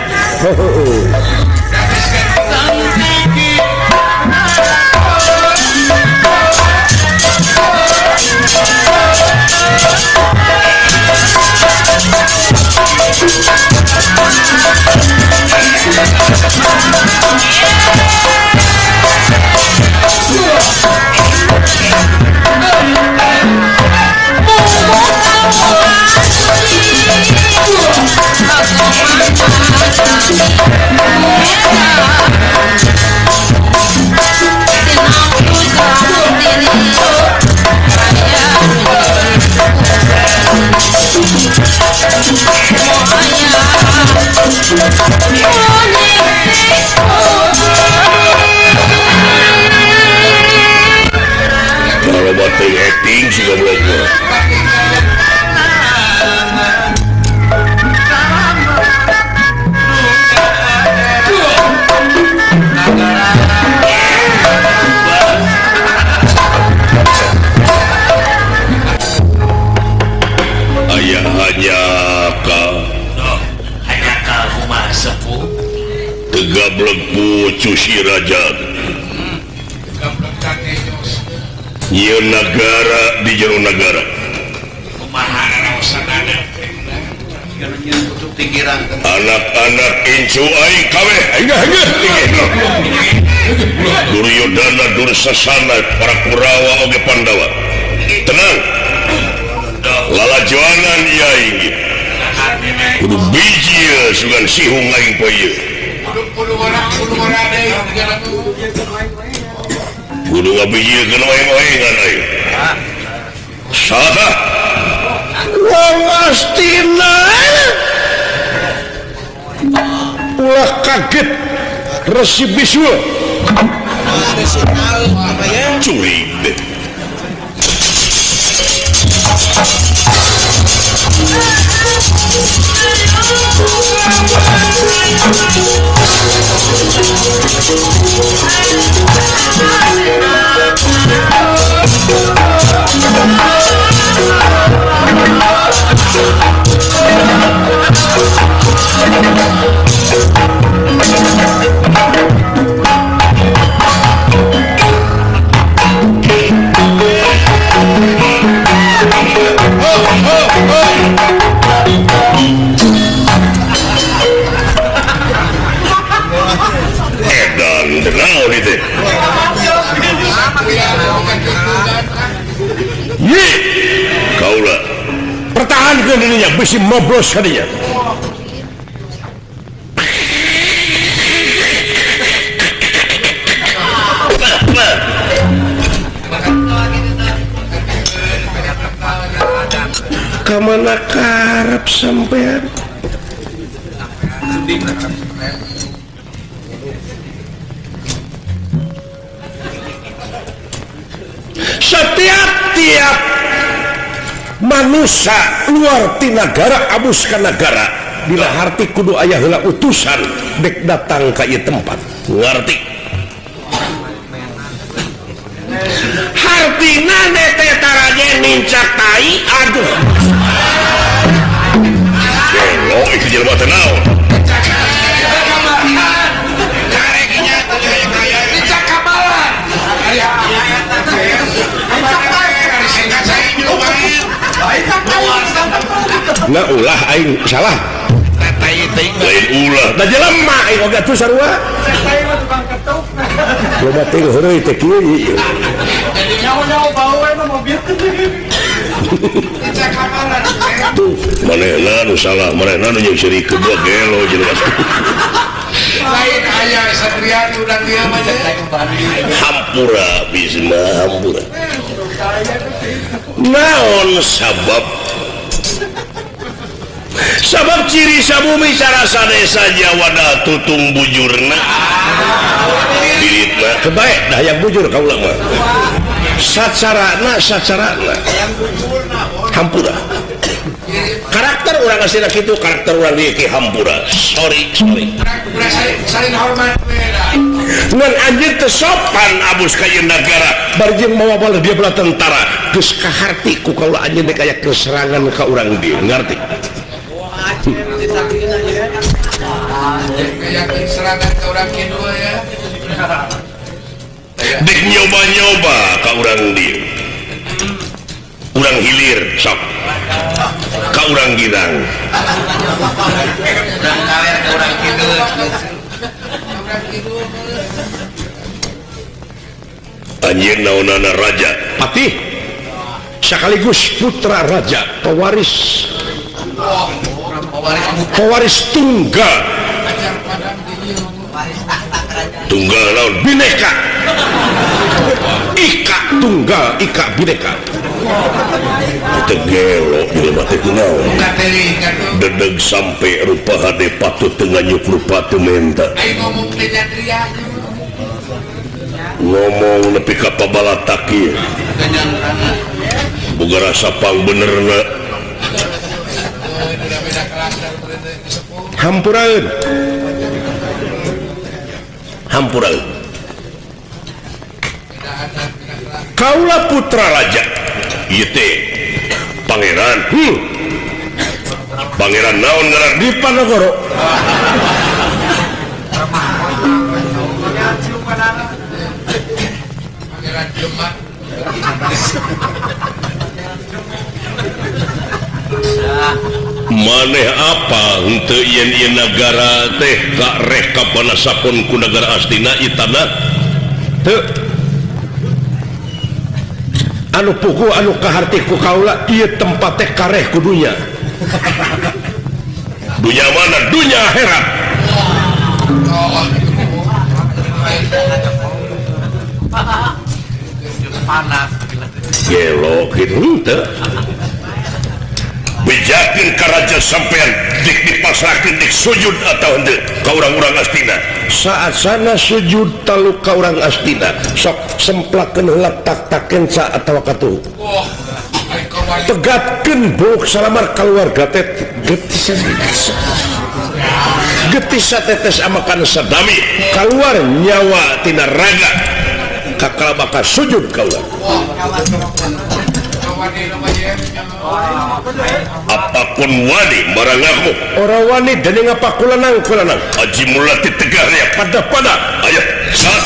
Kalau bating acting sih goblok mah. Ayah hanya sepuh tegablek pucu si raja. Nyeun nagara di jero nagara. Anak-anak incu aing kabeh Duryodana Dursasana para Kurawa oge Pandawa. Tenang. Lalajoanan ieu aing. Kudu biji sugan sihung aing poe ieu. Kudu ngabijieun oeng-oengan aing. Salah. Wong Astina. Ulah kaget Resi Biswa curik deh. Kaulah pertahankan dirinya besi moblos hadinya. Kemana karep sampean? Setiap-tiap manusia luar ti nagara abus ka nagara bila harti kudu aya heula utusan dek datang ka ieu tempat. Ngarti? Hartina teh taraje nincak tai aduh. Gelo itu jelema teh naon? Nah ulah aing salah. Lain ulah. Da jelema aing oge atuh sarua. Loba teh heureuy teh kieu ieu. Nyaho-nyaho bau we mah mobil. Tuh, manehna nu salah, manehna nu jeung seurikeun dua gelo jelema. Lain aya satria urang dieu mah. Hampura Bisma, hampura. Naon sabab? Sabab ciri sabumi sarasa desa Jawa tutung bujurna. Diritna kebaik dah yang bujur kaula mah. Sacarana sacarana. Hampura. Karakter urang asli kitu, karakter urang dieu ki hampura. Sorry, sorry. Saling hormat ngan anjeun teu sopan abus ka ieu nagara bari jeung mawa bala dia bala tentara geus kaharti ku kaula anjeun teh kaya keserangan ka urang dieu ngarti. Dek nyoba-nyoba ka urang dieu. Urang hilir sok. Ka urang girang. Urang kaler ka urang kidul. Anjeun naonana raja patih sekaligus putra raja pewaris pewaris tunggal tunggal naon bineka ika tunggal ika bineka teu gelo jelema teh kunaon dedeg sampe rupa hade patut teu nganyuk rupa teu menta ngomong nepi ka pabalatak ieu boga rasa pang benerna hampuraeun hampuraeun kaula putra raja ieu teh pangeran pangeran naon ngaran Dipanegoro maneh apa henteu yen ieu nagara teh kareh ka panasapun ku nagara astina ieu tanah teu anu puku anu kaharti ku kaula ieu tempat teh kareh ku dunya dunya mana dunya akhirat panas gelo kitu henteu bejakeun ka raja sampean dik dipasrahkeun dik sujud atau henteu ka urang-urang astina Saat sana sujud talu ka urang Astina sok semplakeun heula tak-taken saat atawa katuhu. Tegatkeun buuk salamar keluarga teh getis getis satetes amakan sadami keluar nyawa tina raga kakala bakal sujud ka urang. Apapun wani marang aku orang wani dening apa kulanang kulanang aji mulati tegarnya pada-pada ayo salat.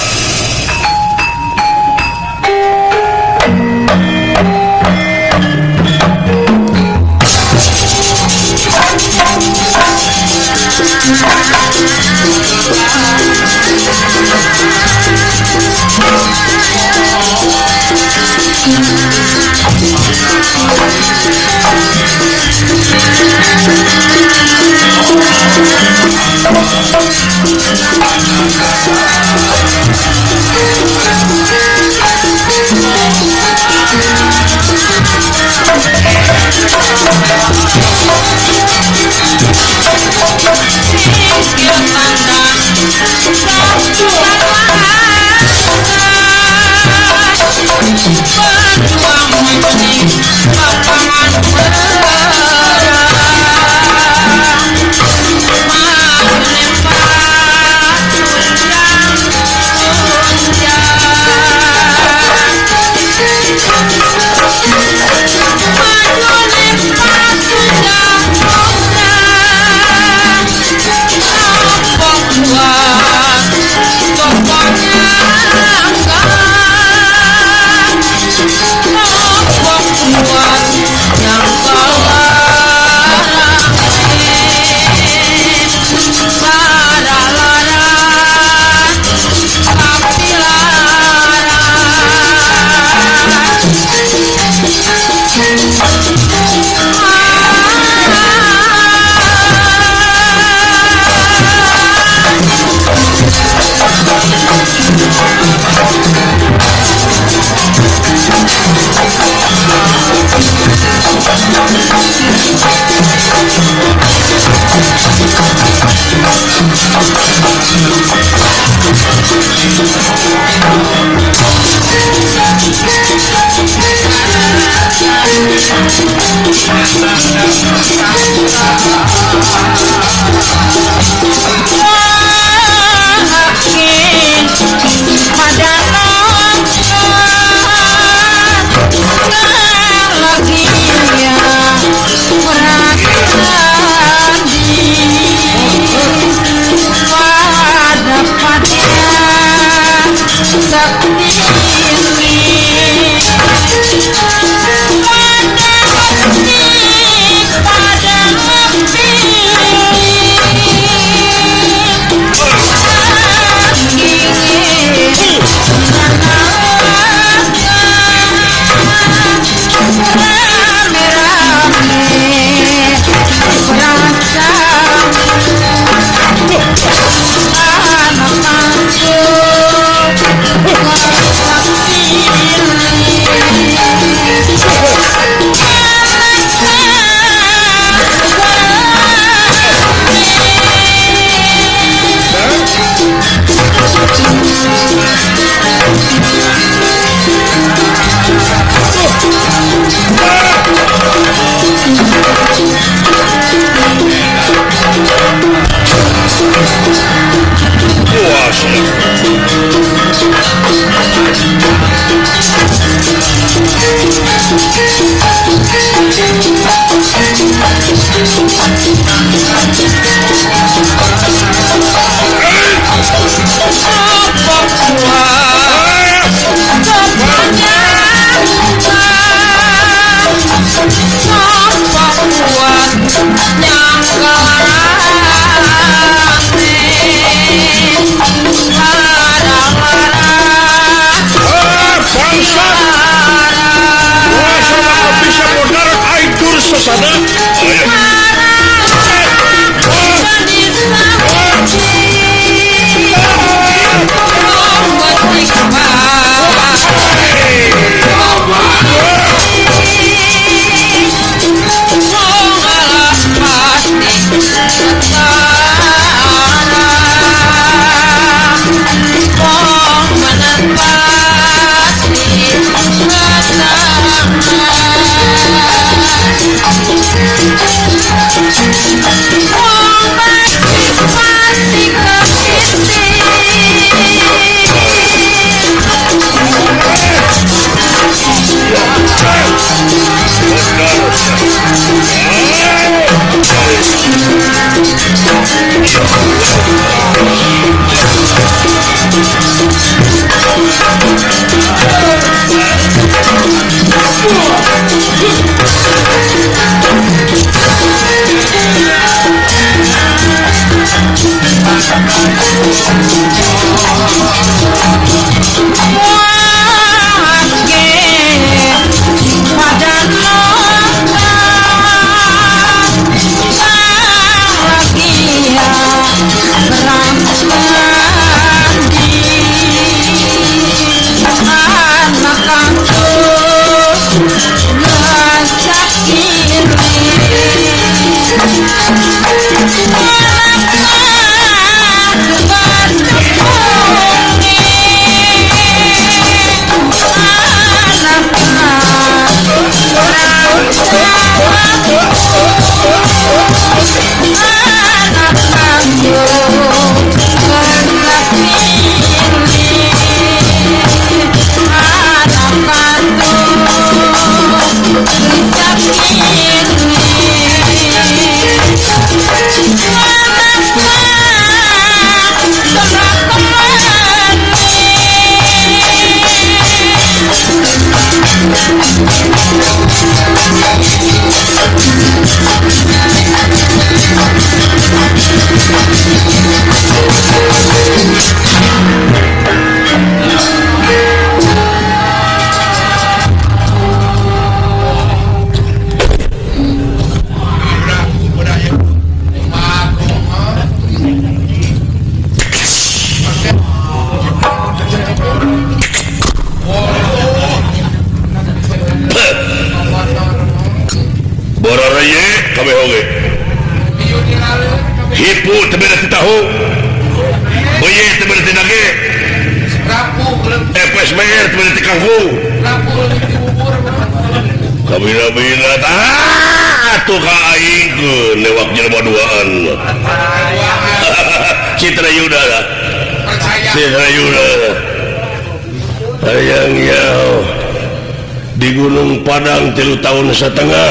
Di Gunung Padang 3 tahun setengah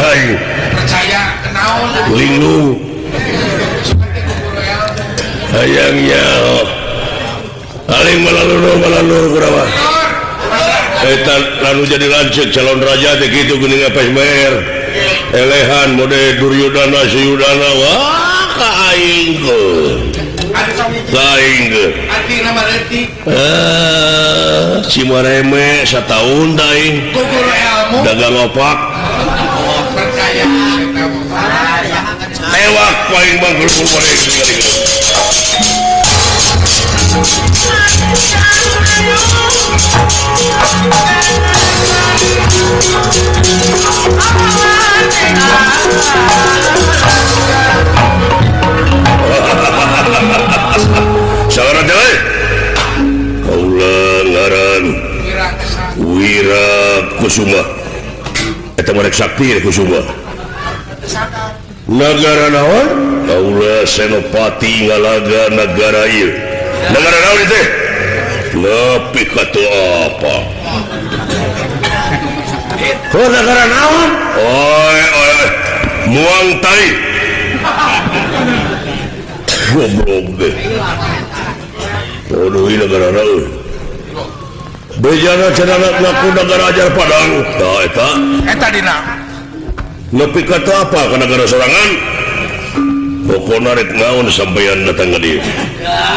percaya kenaon linglung hayangnya aling malalur kurang eta lalu jadi lanceuk calon raja teh kitu geuning FSMR elehan mode Duryudana Suyudana wah ka aing lain Cimareme sataun aing dagang opak tewak paling bangkrut Saudara teh kaula ngaran Wira Kusuma eta mah rek sakti Kusuma nagara naon kaula Senopati ngalaga nagara ieu nagara naon ieu teh nepi ka teu apa heuh nagara naon oi oi muang tai goblok deh waduh ini negara naon bejana cenah ngaku negara ajar Padang tah eta eta dina nepi ka teu apa ka negara sorangan pokona rek naon sampeyan datang ka dieu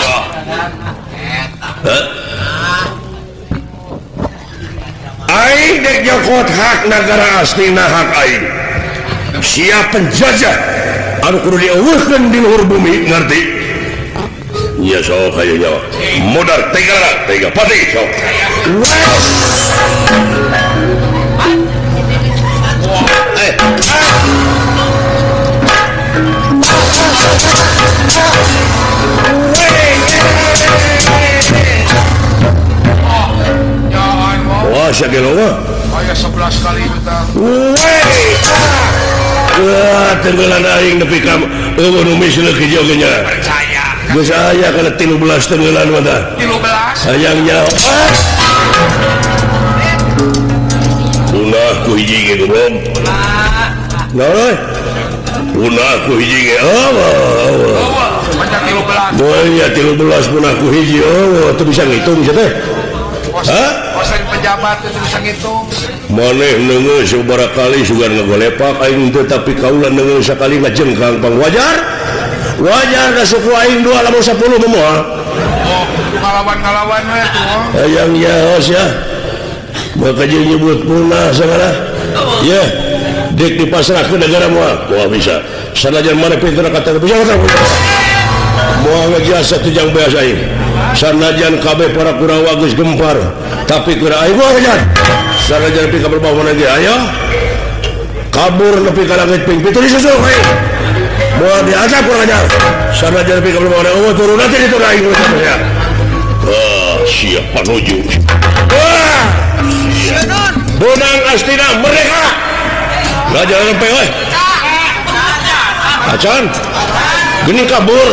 hah aing dek nyokot hak negara astina hak aing siap penjajah anu kudu dieuweuhkeun di luhur bumi ngerti nya sok hayu nyawa modar tega tega pati sok wah sia gelo mah aya 11 kali juta wah tenggelan aing nepi ka eueuh nu misleuk hiji oge nya percaya geus aya kana 13 tenggelan mah tah 13 hayang nyawa punah ku hiji ge goblok naon euy punah ku hiji ge eueuh banyak Moalnya 13 pun aku hiji oh teu bisa ngitung sia teh. Hah? Kosen pejabat teu bisa ngitung. Maneh neungeun sabaraha kali sugan ngagolepak aing teu tapi kaula neungeun sakali ngajengkang pang wajar. Wajar da suku aing dua lamun 10 mah moal. Oh, ngalawan-ngalawan we tuh. Hayang nyaho sia. Maka jeung nyebut punah sagala. Ye, dek dipasrahkeun negara moal. Moal bisa. Sanajan maneh pinter kata bisa kata. Moal ngejasa tujang beas aing. Sanajan kabeh para Kurawa geus gempar, tapi kura aing moal ngejar. Sanajan nepi ka berbau mana ge ayo. Kabur nepi ka langit ping pitu disusul aing. Moal diazab kurang ajar. Sanajan nepi ka berbau mana eueuh turun nanti ditur aing ya. Ah, siap panuju. Wah! Bonang Astina merdeka. Raja lempe euy. Acan. Geni kabur.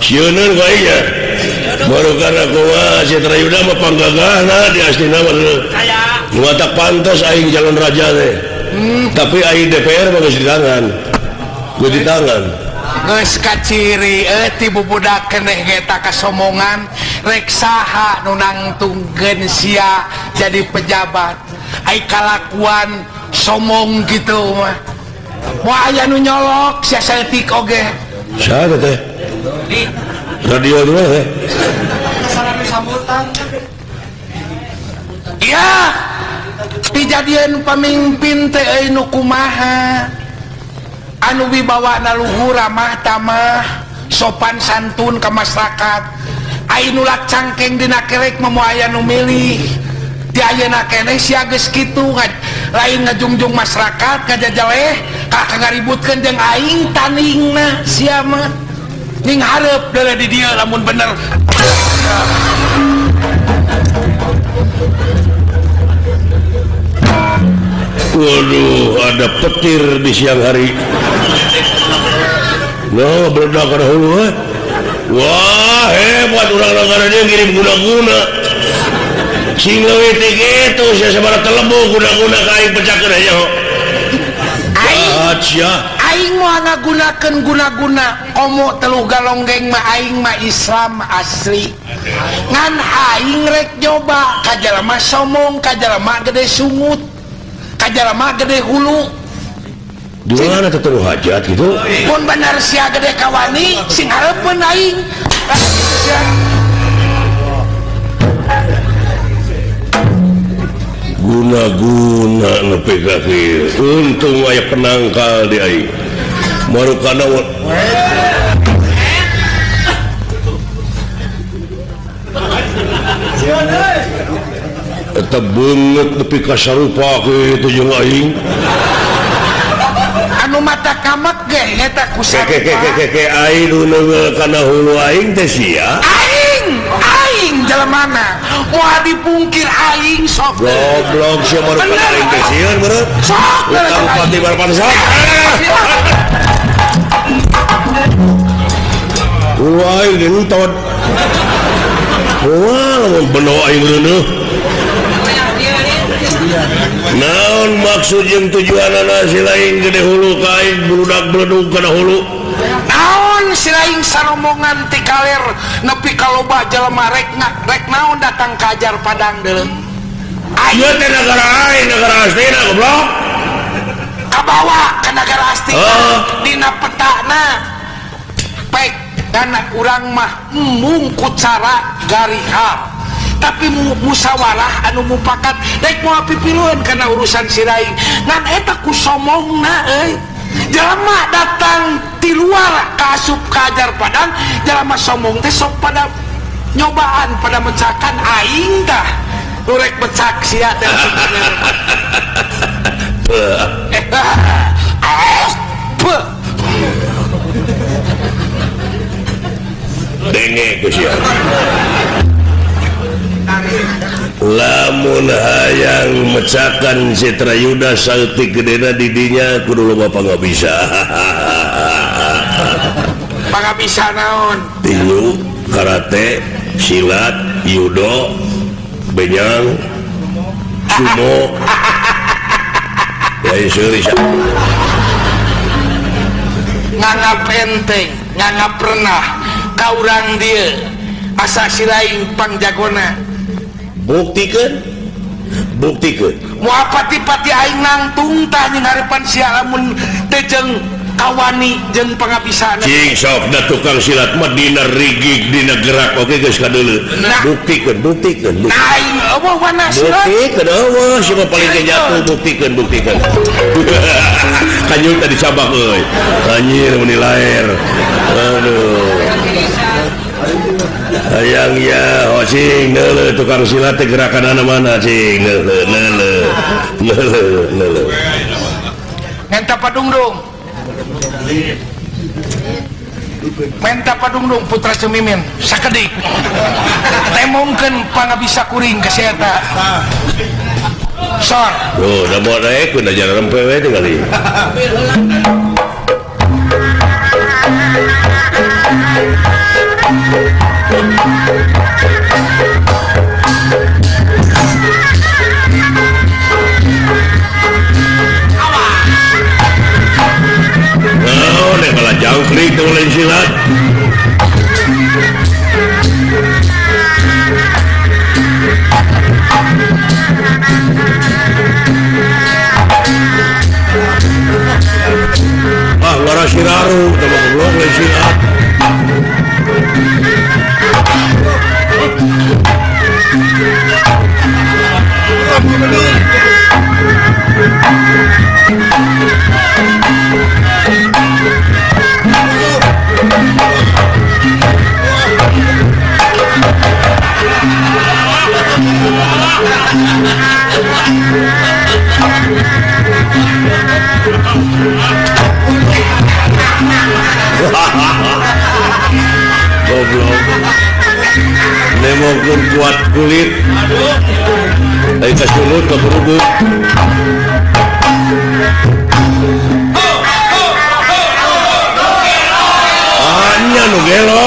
Sieun ka ieu. Baru kana kumaha si Trayuda mah panggagahna di Astina mah. Nu matak pantes aing calon raja teh. Tapi aing DPR mah geus di tangan. Geus di tangan. Geus kaciri euy ti bubudak keneh ge ta kasomongan rek saha nu nangtungkeun sia jadi pejabat. Ai kalakuan somong gitu mah. Moal aya nu nyolok sia saeutik oge. Saha teh? Radio dulu teh. Sambutan. Iya. Dijadian pemimpin teh euy nu kumaha? Anu wibawana luhur ramah tamah, sopan santun ka masyarakat. Ai nu lacangkeng dina kerek mah moal aya nu milih. Di ayeuna keneh sia geus kitu lain ngajungjung masyarakat ngajajaleh ka ngaributkeun jeung aing taningna sia mah. Ning hareup deuleu di dieu lamun bener. Waduh, ada petir di siang hari. No, meledak kana hulu eh. Wah, hebat urang negara dia ngirim guna-guna. Sing leuwih ti kitu sia sabaraha telebu guna-guna ka aing pecahkeun aja. Aing, aing moal ngagunakeun guna-guna komo teluh galonggeng mah aing mah Islam asli. Ngan aing rek nyoba ka jalma somong, ka jalma gede sungut, ka jalma gede hulu. Di mana teh teluh hajat gitu? Mun bener sia gede kawani sing hareupeun aing. Guna-guna nepi ka kieu. Untung aya penangkal di aing. Marukana eta beungeut nepi ka sarupa kitu jeung aing. Anu mata kamek ge eta ku sarupa. Ke aing nu neungeul kana hulu aing teh sia. Aing, aing jelemana. Moal dipungkir aing sok. Goblok sia marukana aing teh sieun meureun. Sok. Utang pati barapan sok. Hulu aing diutot. Wah, lamun beno aing reuneuh. Naon maksud jeung tujuanana si lain gede hulu ka aing bludak bledug kana hulu? Naon si lain saromongan ti kaler nepi ka loba jelema rek rek naon datang ka Ajar Padang deuleu. Ieu teh nagara aing, nagara Astina goblok. Kabawa ka nagara Astina dina petana. Pek dana urang mah embung ku cara gariha. Tapi musyawarah anu mupakat rek moal pipilueun kana urusan si raing. Ngan eta ku somongna euy. Jelema datang ti luar ka asup ka Ajar Padang, jelema somong teh sok pada nyobaan pada mecakan aing tah. Nu rek mecak sia teh. Denge ku sia. Lamun hayang mecakan Citra Yuda saeutik gedena didinya kudu loba pangabisa. Pangabisa naon? Tinju, karate, silat, judo, benyang, sumo. Lain seuri. Nganggap enteng, nganggap renah ka urang dieu. Asa silaing pangjagona. Buktikeun. Buktikeun. Moal pati-pati aing nangtung tah jeung harapan sia lamun teu jeung kawani jeung pangabisana. Cing sok da tukang silat mah dina rigig dina gerak oge geus kadeuleu. Buktikeun, buktikeun. Nah aing eueuh wana silat. Buktikeun eueuh sia mah paling ge jatuh buktikeun, buktikeun. Kanyut tadi cabak euy. Anjir meuni laer. Aduh. Hayang ya, oh cing neuleuh tukang silat teh gerakanana mana cing neuleuh neuleuh neuleuh neuleuh. Menta padungdung. Menta padungdung putra Cemimin sakedik. Temongkeun pangabisa kuring ka si eta. Sor. Duh, da moal daekeun da jalan rempe we tingali. Oh, nek malah jangkrik teh lain silat. Ah, ngara siraru teh mah goblok lain silat. Goblok. Nemongkeun kuat kulit. Ai kasulut ka berubuk. Anya nu gelo.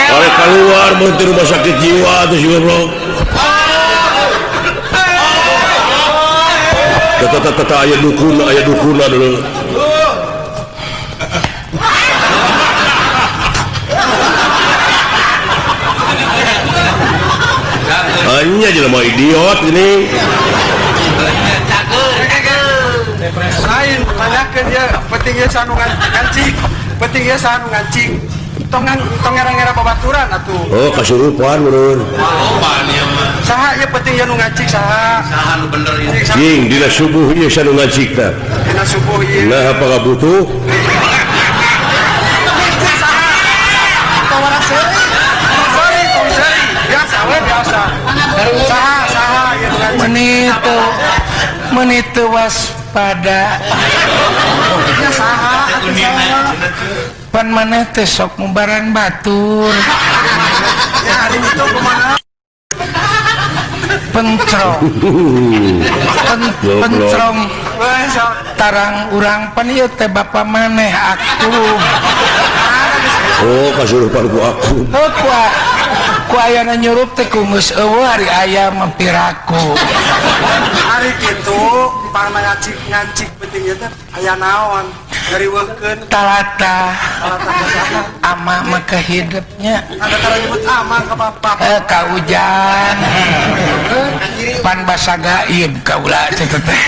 Oleh keluar mun ti rumah sakit jiwa atuh si goblok. Tata aya dukun dulu. Hanya jelema idiot ini. Lain tanyakeun ya, penting ieu sanu ngancik, penting ieu sanu ngancik. Tong tong ngera-ngera babaturan atuh. Oh, kasurupan meureun. Saha ieu penting ieu nu ngancik saha? Saha nu bener ieu? Cing dina subuh ieu sanu ngancik tah. Dina subuh ieu. Nah, apa kabutuh? Saha? Sorry, tong seuri. Biasa we biasa. Saha saha ieu nu ngancik. Menit waspada. Ya saha atuh saha. Pan maneh teh sok mubaran batur. Ya hari itu kumaha? Pentrong. Pentrong. Tarang urang pan ieu teh bapa maneh aku. Oh, kasurupan ku aku. Heuh ku ayana nyurup teh ku geus eueuh ari aya mah piraku. Ari kitu pangna ngancik penting ieu teh aya naon? Ngariweuhkeun talata. Ama mah kehidupnya. Ada tara nyebut ama ka bapak. Ka hujan. Pan basa gaib kaula teh teh.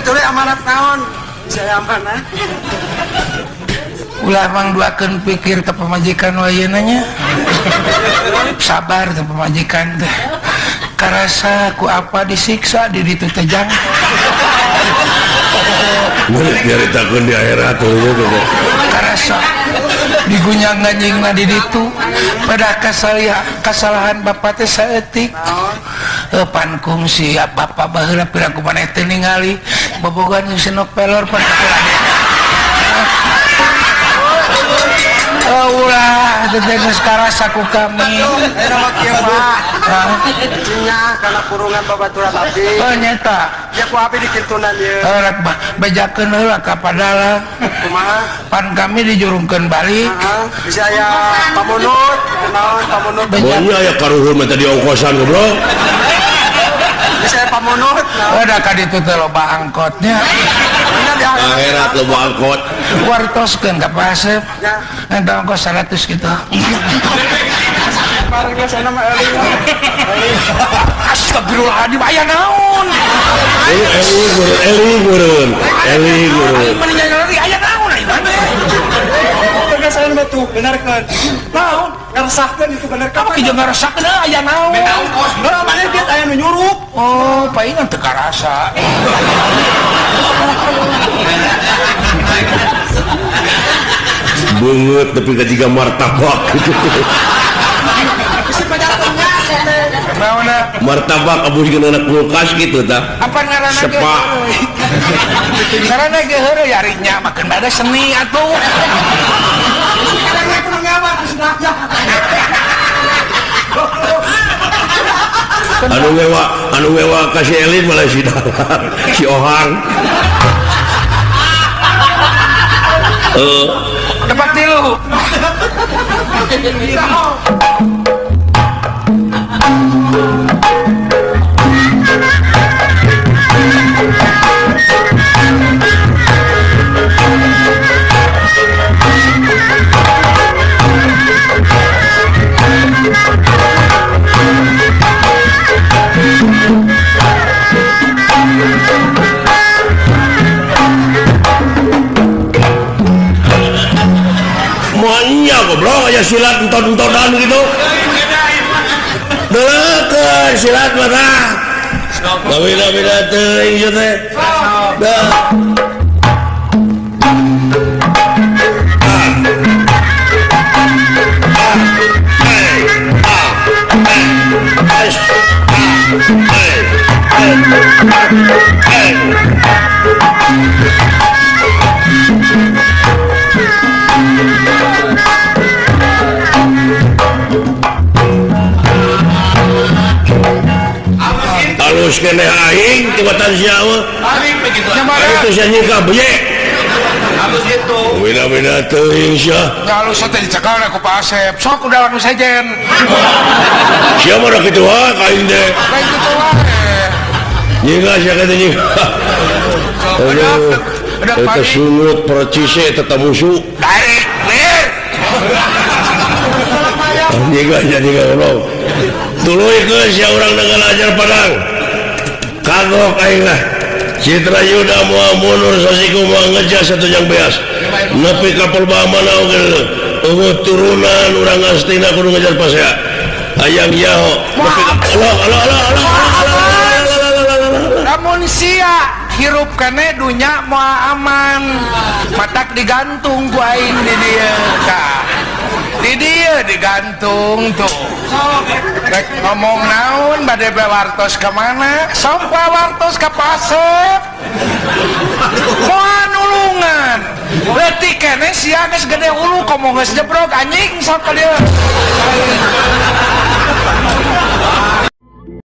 Tuluy amanat naon? Bisa amanah. Ulah mangduakeun pikir ka pamajikan wayeuna nya. Sabar teh pamajikan teh. Karasa ku apa disiksa di ditu teh jang. Nyaritakeun di akhirat heueuh teh. Karasa digunyang-ganjingna di ditu. Pada kasalahan bapak teh saeutik. Pan kungsi bapak baheula piraku maneh teu ningali bobogohan jeung senok pelor pan ulah teh geus karasa ku kami. Eta mah kieu Pak. Nya kana kurungan babaturan abdi. Oh nyata. Ya ku abdi dikintunan ieu. Rek bejakeun heula ka padala. Kumaha? Pan kami dijurungkeun balik. Heeh. Bisa aya pamunut, naon pamunut. Moal aya karuhun mah tadi ongkosan goblok. Bisa aya pamunut. Oh da ka ditu teh loba angkotnya. Nya di akhirat lu angkot. Wartoskeun ka Pak Asep. Eta ongkos 100 gitu. Bareng sana mah eling. Astagfirullahaladzim aya naon? Eling gurun. Eling gurun. Meni nyari aya naon aya maneh? Tegasan batu benarkeun. Naon? Ngaresahkeun itu bener ka. Apa jeung ngaresahkeun aya naon? Beda ongkos. Heuh maneh dieu aya nu nyurup. Oh, paingan teu karasa. Beungeut tapi ka jiga martabak. Martabak abus jeung anak kulkas gitu tah. Apa ngaranna ge? Sepa. Ngaranna ge heureuy ari nya makeun bade seni atuh. Anu ngewa ka si Elin malah si Dalang, si Ohang. Tempat tilu. Maunya goblok aja silat enton-entonan gitu. Deukeun silat mah tah. Beda-beda teuing ieu teh. Dah. Halus kene aing tibatan sia mah. Itu sia nyikap beye. Halus gitu. Beda-beda teuing sia. Halus teh dicekal ku Pak Asep. Sok udah anu sejen. Sia mah kitu wae ka aing teh. Lain kitu wae. Nyikap sia teh nyikap. Aduh. Eta sungut percise tetap musuh. Daek, lir. Nyikap sia nyikap goblok. Tuluy geus sia urang dengan ajar padang. Kagok aing lah. Citra Yuda moal mundur sasiku moal ngejas satu jang beas. Nepi ka mana oge eueuh turunan urang Astina kudu ngejar pasea. Hayang yaho nepi ka Allah Allah Allah Allah. Lamun sia hirup kene dunya moal aman. Matak digantung ku aing di dieu tah. Di dieu digantung tuh. Rek ngomong naon bade wartos ka mana? Sok wartos ka Pasep. Moal nulungan. Leutik keneh sia geus gede hulu komo geus jebrok anjing sok ka dieu.